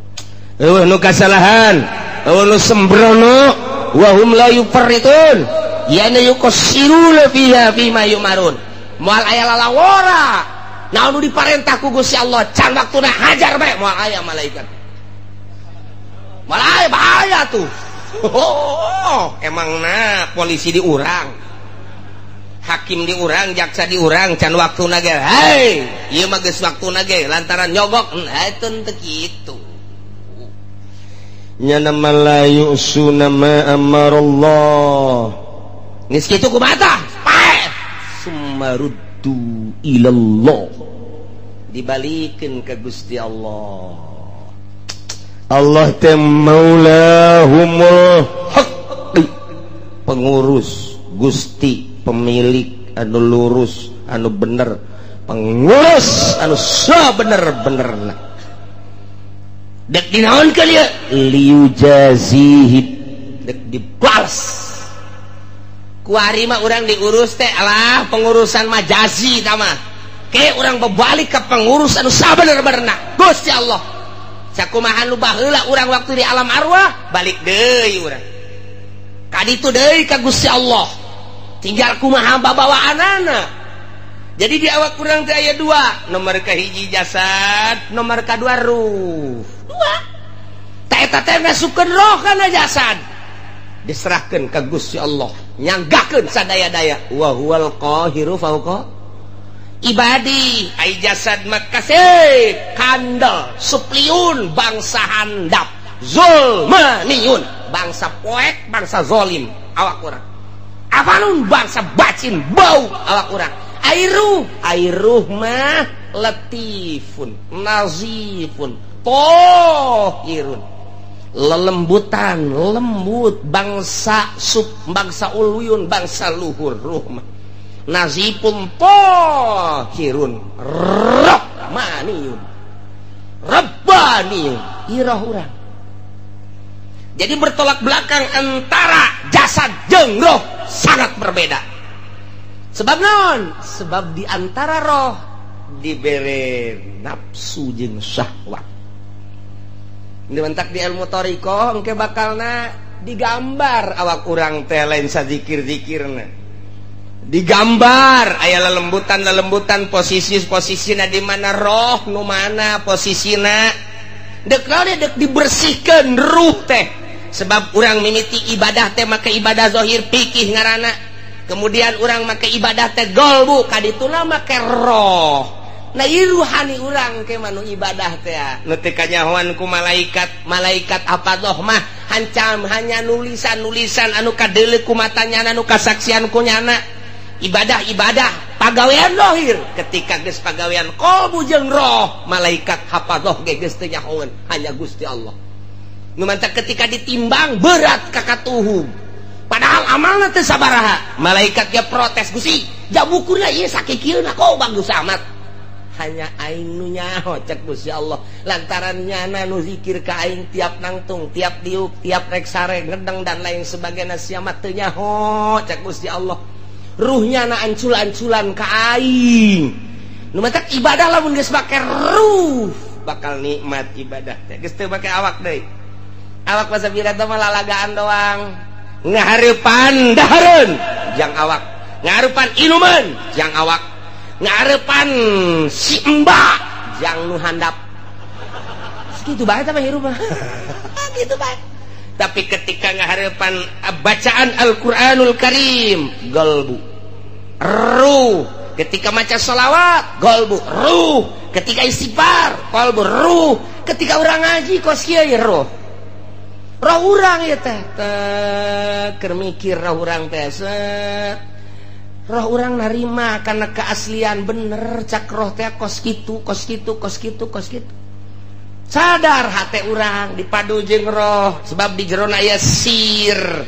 Eueuh nu kasalahan, eueuh nu sembrono, wa hum la yufarritun. Yana yuqassiruna fiha fima yumarun. Moal aya lalawora. Naon nu diparentah ku Gusti Allah can waktuna hajar bae moal aya malaikat. Moal aya bahaya tuh. Oh, emangna polisi diurang, hakim diurang, jaksa diurang, can waktuna ge. Hei, ieu mah geus waktuna ge lantaran nyogok, henteu teu kitu. Nya nama la yusuna ma amarallah. Geus kitu kumaha tah? Paeh. Sumaruddu ilallah. Dibalikeun ka Gusti Allah. Allah teh maulahumul haq, pengurus Gusti, pemilik anu lurus anu bener, pengurus anu sabener-benerna. Dek dinaonkeun ieu liujazihi, dek dibalas. Kuari mah urang diurus teh alah pengurusan majazi tah mah. Ke urang berbalik ke pengurus anu sabener-benerna Gusti Allah. Sakumaha nu baheula urang waktu di alam arwah balik deui urang ka ditu deui ka Gusti Allah, tinggal kumaha babawaanana. Jadi di awak urang teh aya dua, nomor kahiji jasad, nomor kadua ruh. Dua ta eta teh ngasupkeun roh kana jasad, diserahkeun ka Gusti Allah, nyanggakeun sadaya-daya. Wa huwal qahiru fauqa ibadi. Ai jasad makasih kandel supliun bangsa handap zulmaniun bangsa poek bangsa zolim awak urang, afanun bangsa bacin bau awak urang. Ai ruh mah latifun nazifun tohirun, lelembutan lembut bangsa sub bangsa uluyun bangsa luhur. Ruh mah nazipun tohirun rahmaniyun rabbaniyun iroh urang. Jadi bertolak belakang antara jasad jeung roh sangat berbeda. Sebab naon? Sebab di antara roh dibere nafsu jeung syahwat. Dimentak di ilmu thariqah engke bakalna digambar awak urang teh lain sazikir-zikirna. Digambar aya lelembutan-lelembutan posisi-posisina di mana roh nu mana posisina. Dek naon dek dibersihkeun ruh teh. Sebab urang mimiti ibadah teh make ibadah zahir pikih ngaranna. Kemudian urang make ibadah teh golbu kadituna make roh. Nah ieu ruhani urang ke manu ibadah teh nu teu kanyahoan ku malaikat. Malaikat apa doh mah hancam hanya nulisan-nulisan anu kadeuleu ku matanya anu kasaksian ku nyana. Ibadah-ibadah pagawean zahir, ketika geus pagawean qalbu jeung roh malaikat hafadzah ge geus teu nyahoeun, hanya Gusti Allah. Nu mantak ketika ditimbang berat ka katuhum, padahal amalna teu sabaraha, malaikat ge protes, Gusti jabukurna ieu sakikieuna kok bagus amat. Hanya aing nu nyaho cek Gusti Allah. Lantaran nyana nu zikir ka aing tiap nangtung, tiap diuk, tiap rek sare, ngedeng dan lain sebagainya sia mah teu nyaho cek Gusti Allah. Ruhnya na ancul-anculan ka aing. Nu matak ibadah lamun geus make ruh bakal nikmat ibadah teh. Geus teu make awak deui. Awak pasabira teh mah lalagaan doang. Ngahareupan dahareun jang awak, ngahareupan inuman jang awak, ngahareupan si emba jang nu handap. Segitu bae teh mah hirup mah. Gitu bae. Tapi ketika ngahareupan bacaan Al-Qur'anul Karim, galbu ruh. Ketika maca sholawat, galbu ruh. Ketika istighfar, qalbu ruh. Ketika urang ngaji kos kieu ye ruh. Roh urang ya teh keur mikir roh urang teh set. Roh urang narima karena keaslian bener cak roh teh kos kitu kos kitu kos kitu kos kitu. Sadar hate urang dipadu jeung roh sebab di jerona aya sir.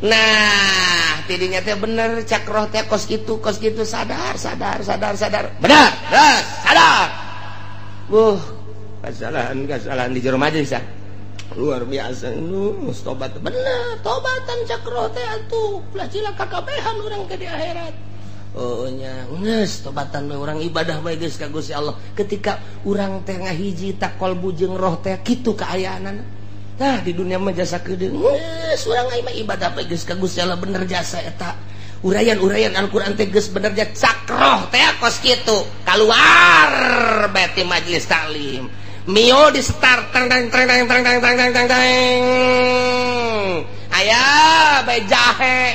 Nah, tidinya teh bener cak roh teh kos kitu sadar sadar sadar sadar. Benar, benar, sadar. Kesalahan di jero majelis ya. Luar biasa nu tobat bener tobatan cak roh teh atuh ulah cilaka kabehan urang ke di akhirat. Oh nya geus tobatan we urang ibadah bae geus ka Gusti Allah. Ketika urang teh ngahiji tak qalbu jeung roh teh kitu kaayaanana. Tah di dunia mah jasa keudeung geus urang mah ibadah bae geus ka Gusti Allah bener jasa eta. Uraian-uraian Al-Qur'an teh geus bener jasa cak roh teh kos kitu. Kaluar bae ti majelis taklim. Mio di start tang tang tang tang tang tang tang tang tang. Aya bae jahe.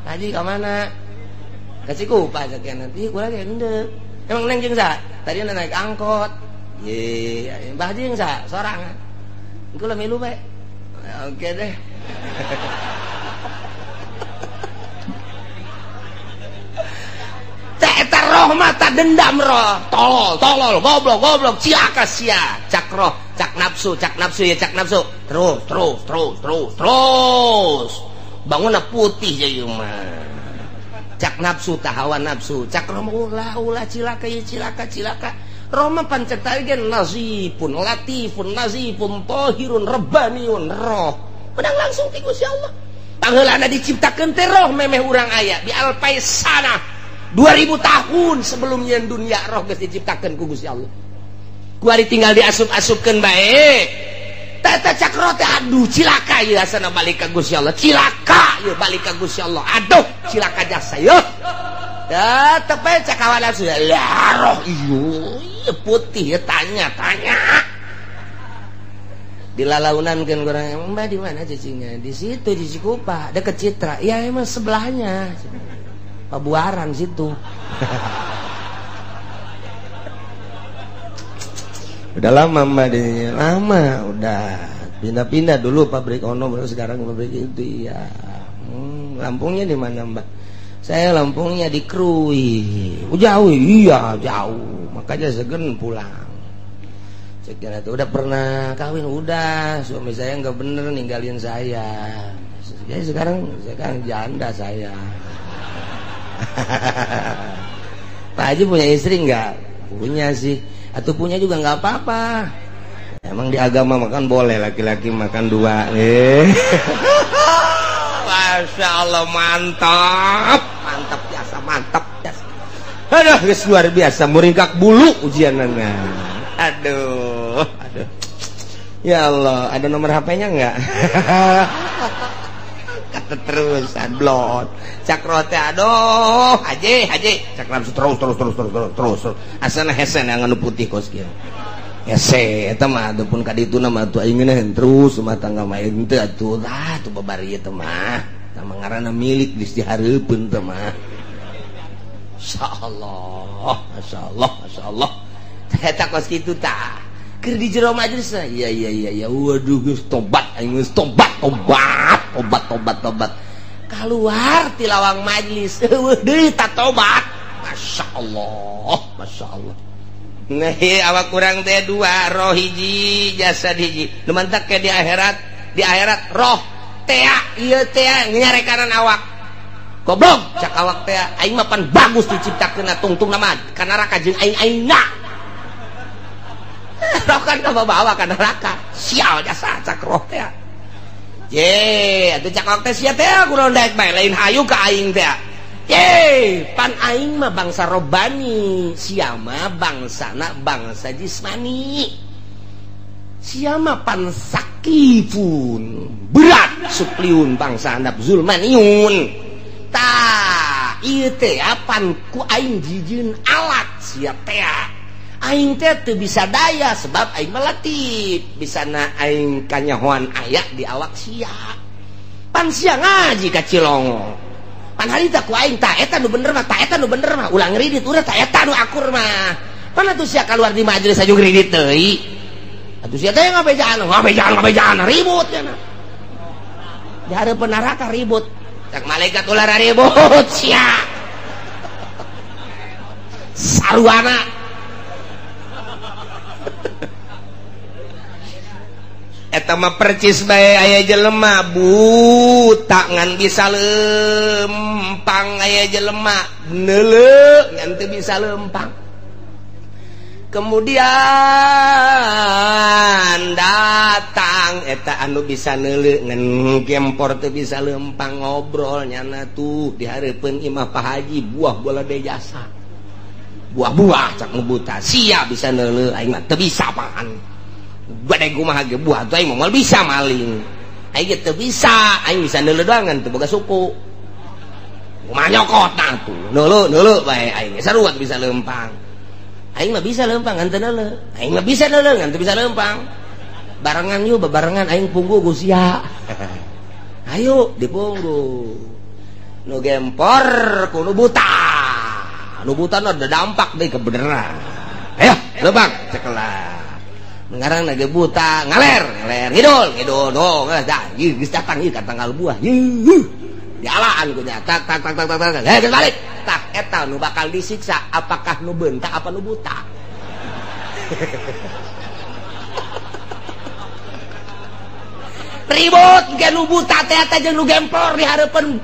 Tadi ka mana? Ka Cikupa sakian nanti kula ge henteu. Emang neng jeung saha? Tadi naik angkot. Ye, Mbah jeung saha? Sorangan. Engko lah milu bae. Oke deh. Eta roh mata dendam roh, tolol, tolol, goblok, goblok, cilaka sia, cak roh, cak nafsu ya cak nafsu, terus, terus, terus, terus, terus, bangunna putih jadi mah, cak nafsu, tahawa nafsu, cak roh ulah, ulah, cilaka ya cilaka, cilaka, roh mah pancet tadi gen nazifun, latifun, nazifun, tohirun, rebaniun, roh, menang langsung ti Gusti Allah, pangheulana diciptakeun teh roh memeh urang aya di alpai sana. 2000 tahun sebelumnya dunia roh geus diciptakeun ku Gusti Allah. Kuari tinggal diasup-asupkeun bae. Tata cak roh teh aduh cilaka ieu asana balik ka Gusti Allah. Cilaka ieu balik ka Gusti Allah. Aduh cilaka jasa ieu. Tetep bae cak hawa nafsu. Lah roh ieu putih ya tanya tanya. Dilalaunan kan kurang, Mbak di mana cicingnya? Di situ di Cikupa, deket Citra. Ya emang sebelahnya. Pabuaran situ. Udah lama Mbak di lama udah pindah-pindah dulu pabrik ono baru sekarang pabrik itu ya. Lampungnya di mana Mbak? Saya Lampungnya di Krui. Oh, jauh, iya jauh. Makanya segen pulang. Cek itu udah pernah kawin udah, suami saya nggak bener ninggalin saya. Jadi sekarang janda saya. Pak Haji punya istri nggak? Punya sih. Atau punya juga nggak apa-apa. Emang di agama makan boleh laki-laki makan dua. Masya Allah mantap, mantap biasa, mantap biasa. Aduh, guys, luar biasa, muringkak bulu ujianana. Aduh, aduh. Ya Allah, ada nomor HP-nya nggak? Keterusan blon cakro teh aduh haji haji cak nafsu terus terus terus terus terus terus asana hesen yang anu putih kos kieu hese eta mah ataupun ka ditu mah atuh aing ngeunaheun terus rumah tangga mah henteu atuh tah atuh babari ieu teh mah tah ngaranna milik geus dihareupeun teh mah. Masyaallah masyaallah masyaallah eta kos kitu tah keur di jero majelis iya iya iya iya waduh geus tobat aing geus tobat tobat tobat tobat tobat keluar ti lawang majelis eueuh deui ta tobat. Masya Allah Masya Allah. Nah awak kurang teh dua roh hiji jasad hiji nu mantak ke di akhirat roh tea ieu tea nyarekanan awak Goblok cak awak teh aing mah pan bagus diciptakeun tungtung mah ka neraka jeung aing aingna. Roh kan kabawa ka neraka. Sial jasa cak roh teh. Ye, atuh cak awak teh sia teh kunaon daek bae lain hayu ka aing teh. Ye, pan aing mah bangsa robani, sia mah bangsana bangsa jismani. Sia mah pan sakifun, berat supliun bangsa handap zulmaniun. Ta ieu teh pan ku aing jijieun alat sia teh. Aing teh teu bisa daya sebab aing mah latif, bisana aing kanyahoan aya di awak sia. Pan sia ngaji ka Cilongo. Pan harita ku aing ta eta nu bener mah, ta eta nu bener mah, ulah ngridit urang ta eta nu akur mah. Pan atuh sia kaluar di majelis aju ngridit deui. Atuh sia teh ngabejaan, ngabejaan, ngabejaan ribut cenah. Di hareupeun neraka ribut. Cak malaikat ulah ribut sia. Saruana. Eta mah percis bae aya jelema buta ngan bisa lempang, aya jelema neuleu ngan teu bisa lempang. Kemudian datang eta anu bisa neuleu ngan gempor teu bisa lempang, ngobrol nyana tuh di hareupeun imah Pak Haji buah bola de jasa. Buah-buah cak nu buta sia bisa neuleu aing mah teu bisa apaan. Bade kumaha ge buah tuh aing moal bisa maling. Aing ge teu bisa, aing bisa neuleu doang ngan teu boga suku. Kumaha nyokot tah tuh neuleu neuleu bae aing sarua bisa lempang. Aing mah bisa lempang ngan teu neuleu. Aing mah bisa neuleu ngan teu bisa lempang. Barengan yuk bebarengan aing punggu ku sia. Ayo dipunggu. Nu gempor ku nu buta. Nu buta nu ada dampak deui kebeneran. Ayo lempang cekelah. Ngarang lagi buta ngaler ngaler ngidul ngidul dong dah geus datang ieu ka tanggal buah. Dialaan ku nya tak tak tak tak tak. Heh geus balik. Tak eta nu bakal disiksa apakah nu beunta apa nu buta. Ribut ge nu buta teh eta jeung nu gempor di hareupeun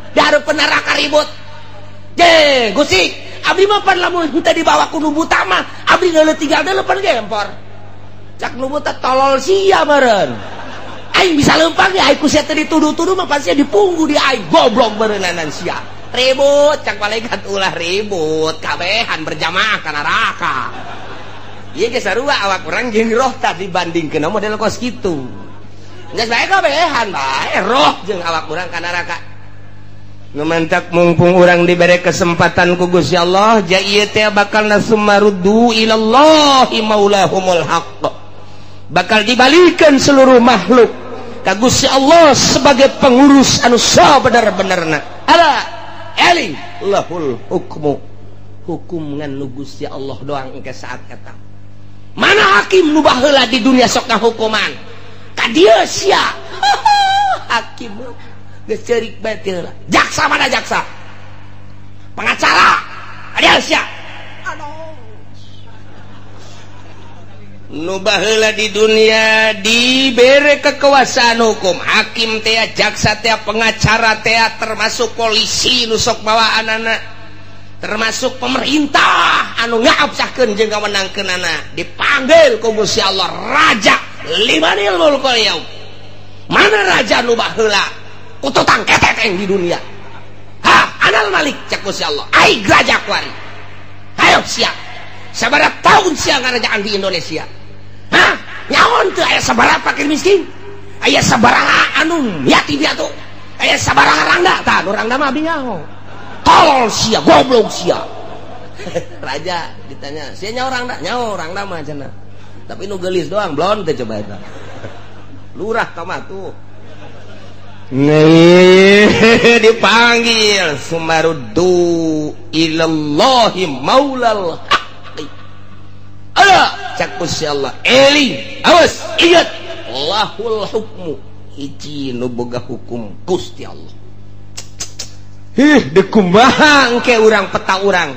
neraka ribut. Je Gusti abdi mah pan lamun teu dibawa ku nu buta mah abdi geuleuh tinggal deuleuh pan gempor. Cak nu buta tolol sia meureun. Aing bisa lempang ge aing ku sia teh dituduh-tuduh mah pasti dipunggu di aing goblok meureunnanan sia. Ribut cak malaikat ulah ribut kabehan berjamaah ka neraka. Ieu ge sarua awak urang jeung roh tah dibandingkeun model kos kitu. Geus bae kabehan bae roh jeung awak urang ka neraka. Nu mantak mumpung urang dibere kesempatan ku Gusti Allah, ja ieu teh bakal nasumaruddu ilallahi maulahumul haqq. Bakal dibalikan seluruh makhluk ka Gusti Allah sebagai pengurus anu sabener-benerna. Ala eling lahul hukmu. Hukum ngan nu Gusti Allah doang engke saat eta. Mana hakim nu baheula di dunia sok ngahukuman? Ka dieu sia. Hakim geus ceurik bae teh heula. Jaksa mana jaksa? Pengacara. Ka dieu sia. Nu baheula di dunia dibere kekuasaan hukum, hakim teh, jaksa teh, pengacara teh, termasuk polisi nu sok mawa anana, termasuk pemerintah anu ngaabsahkeun jeung ngawenangkeunana, dipanggil ku Gusti Allah raja limanil mulkul yaum. Mana raja nu baheula kututang ketek di dunia? Ha, anal malik cak Gusti Allah. Aing raja kuari. Hayo siap. Sabaraha tahun sia ngarajaan di Indonesia? Hah? Nyaon teu aya sabaraha fakir miskin? Aya sabaraha anu yatim piatu? Aya sabaraha rangda? Tah, nu rangda mah abdi nyaho. Tolol sia, goblok sia. Raja ditanya, sia nyaho rangda? Nyaho rangda mah cenah. Tapi nu geulis doang, blon teh coba eta. Lurah ka mah tuh. Nih dipanggil sumaruddu ilallahi maulal haq. Ala cak Gusti Allah eling awas ingat lahul hukmu hiji nu boga hukum Gusti Allah. Hih dekumaha engke urang peta urang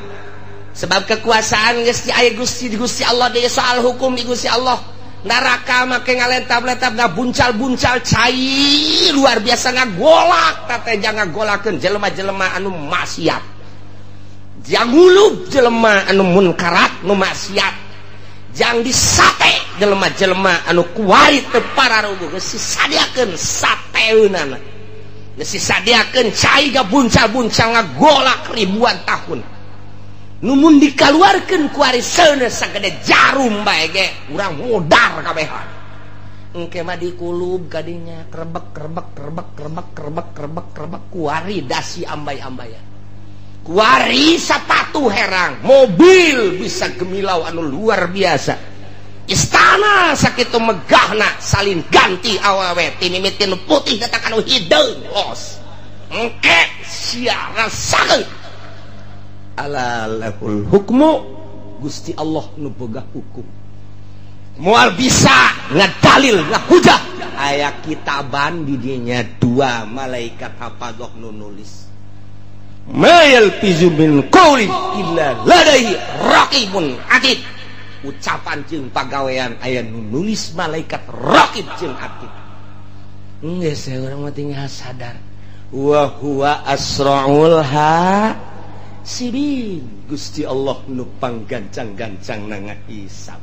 sebab kekuasaan geus aya Gusti di Gusti Allah deui soal hukum di Gusti Allah. Neraka make ngalentab-lentab ngabuncal-buncal cai luar biasa ngagolak teh jangan ngagolakeun jelema-jelema anu maksiat. Jangulub jelema anu munkarat nu maksiat. Jang disate jelema-jelema anu kuari teu pararuguh geus disadiakeun sateunana. Geus disadiakeun cai gabuncal-buncal ngagolak ribuan tahun. Numun dikaluarkeun ku ari seuneu sagede jarum bae ge urang modar kabehan. Engke mah dikulub kadinya krebek krebek krebek krebek krebek krebek krebek kuari dasi ambay-ambayan. Kuari sapatu herang, mobil bisa gemilau anu luar biasa. Istana sakitu megahna salin ganti awewe ti mimitin putih datang anu hideung los. Engke sia rasakeun. Ala lahul hukmu, Gusti Allah nu boga hukum. Moal bisa ngadalil ngahujah. Aya kitaban di dinya dua malaikat hafadzah nu nulis. Ma yalfizu min qaulin illa ladaihi raqibun atid. Ucapan jeung pagawean aya nu nulis malaikat raqib jeung atid. Geus urang mah tinggal sadar. Wa huwa asraul ha sibin. Gusti Allah nu panggancang-gancang na ngahisab.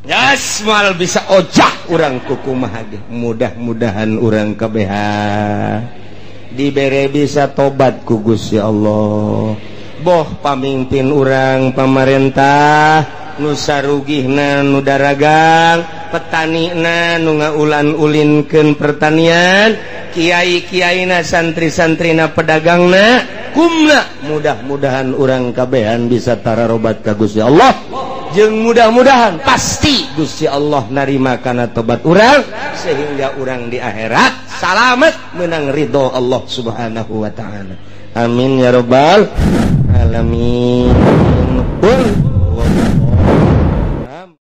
Yes, moal bisa ojah urang kukumaha ge. Mudah-mudahan urang kabehan dibere bisa tobat ku Gusti Allah. Boh pamimpin urang pamarentah nu sarugihna nu daragang, petanina nu ngaulan-ulinkeun pertanian, kiai-kiaina santri-santrina pedagangna kumna, mudah-mudahan urang kabehan bisa tararobat ka Gusti Allah. Jeung mudah-mudahan pasti Gusti Allah narima kana tobat urang sehingga urang di akhirat salamet menang ridho Allah Subhanahu wa taala. Amin ya rabbal alamin.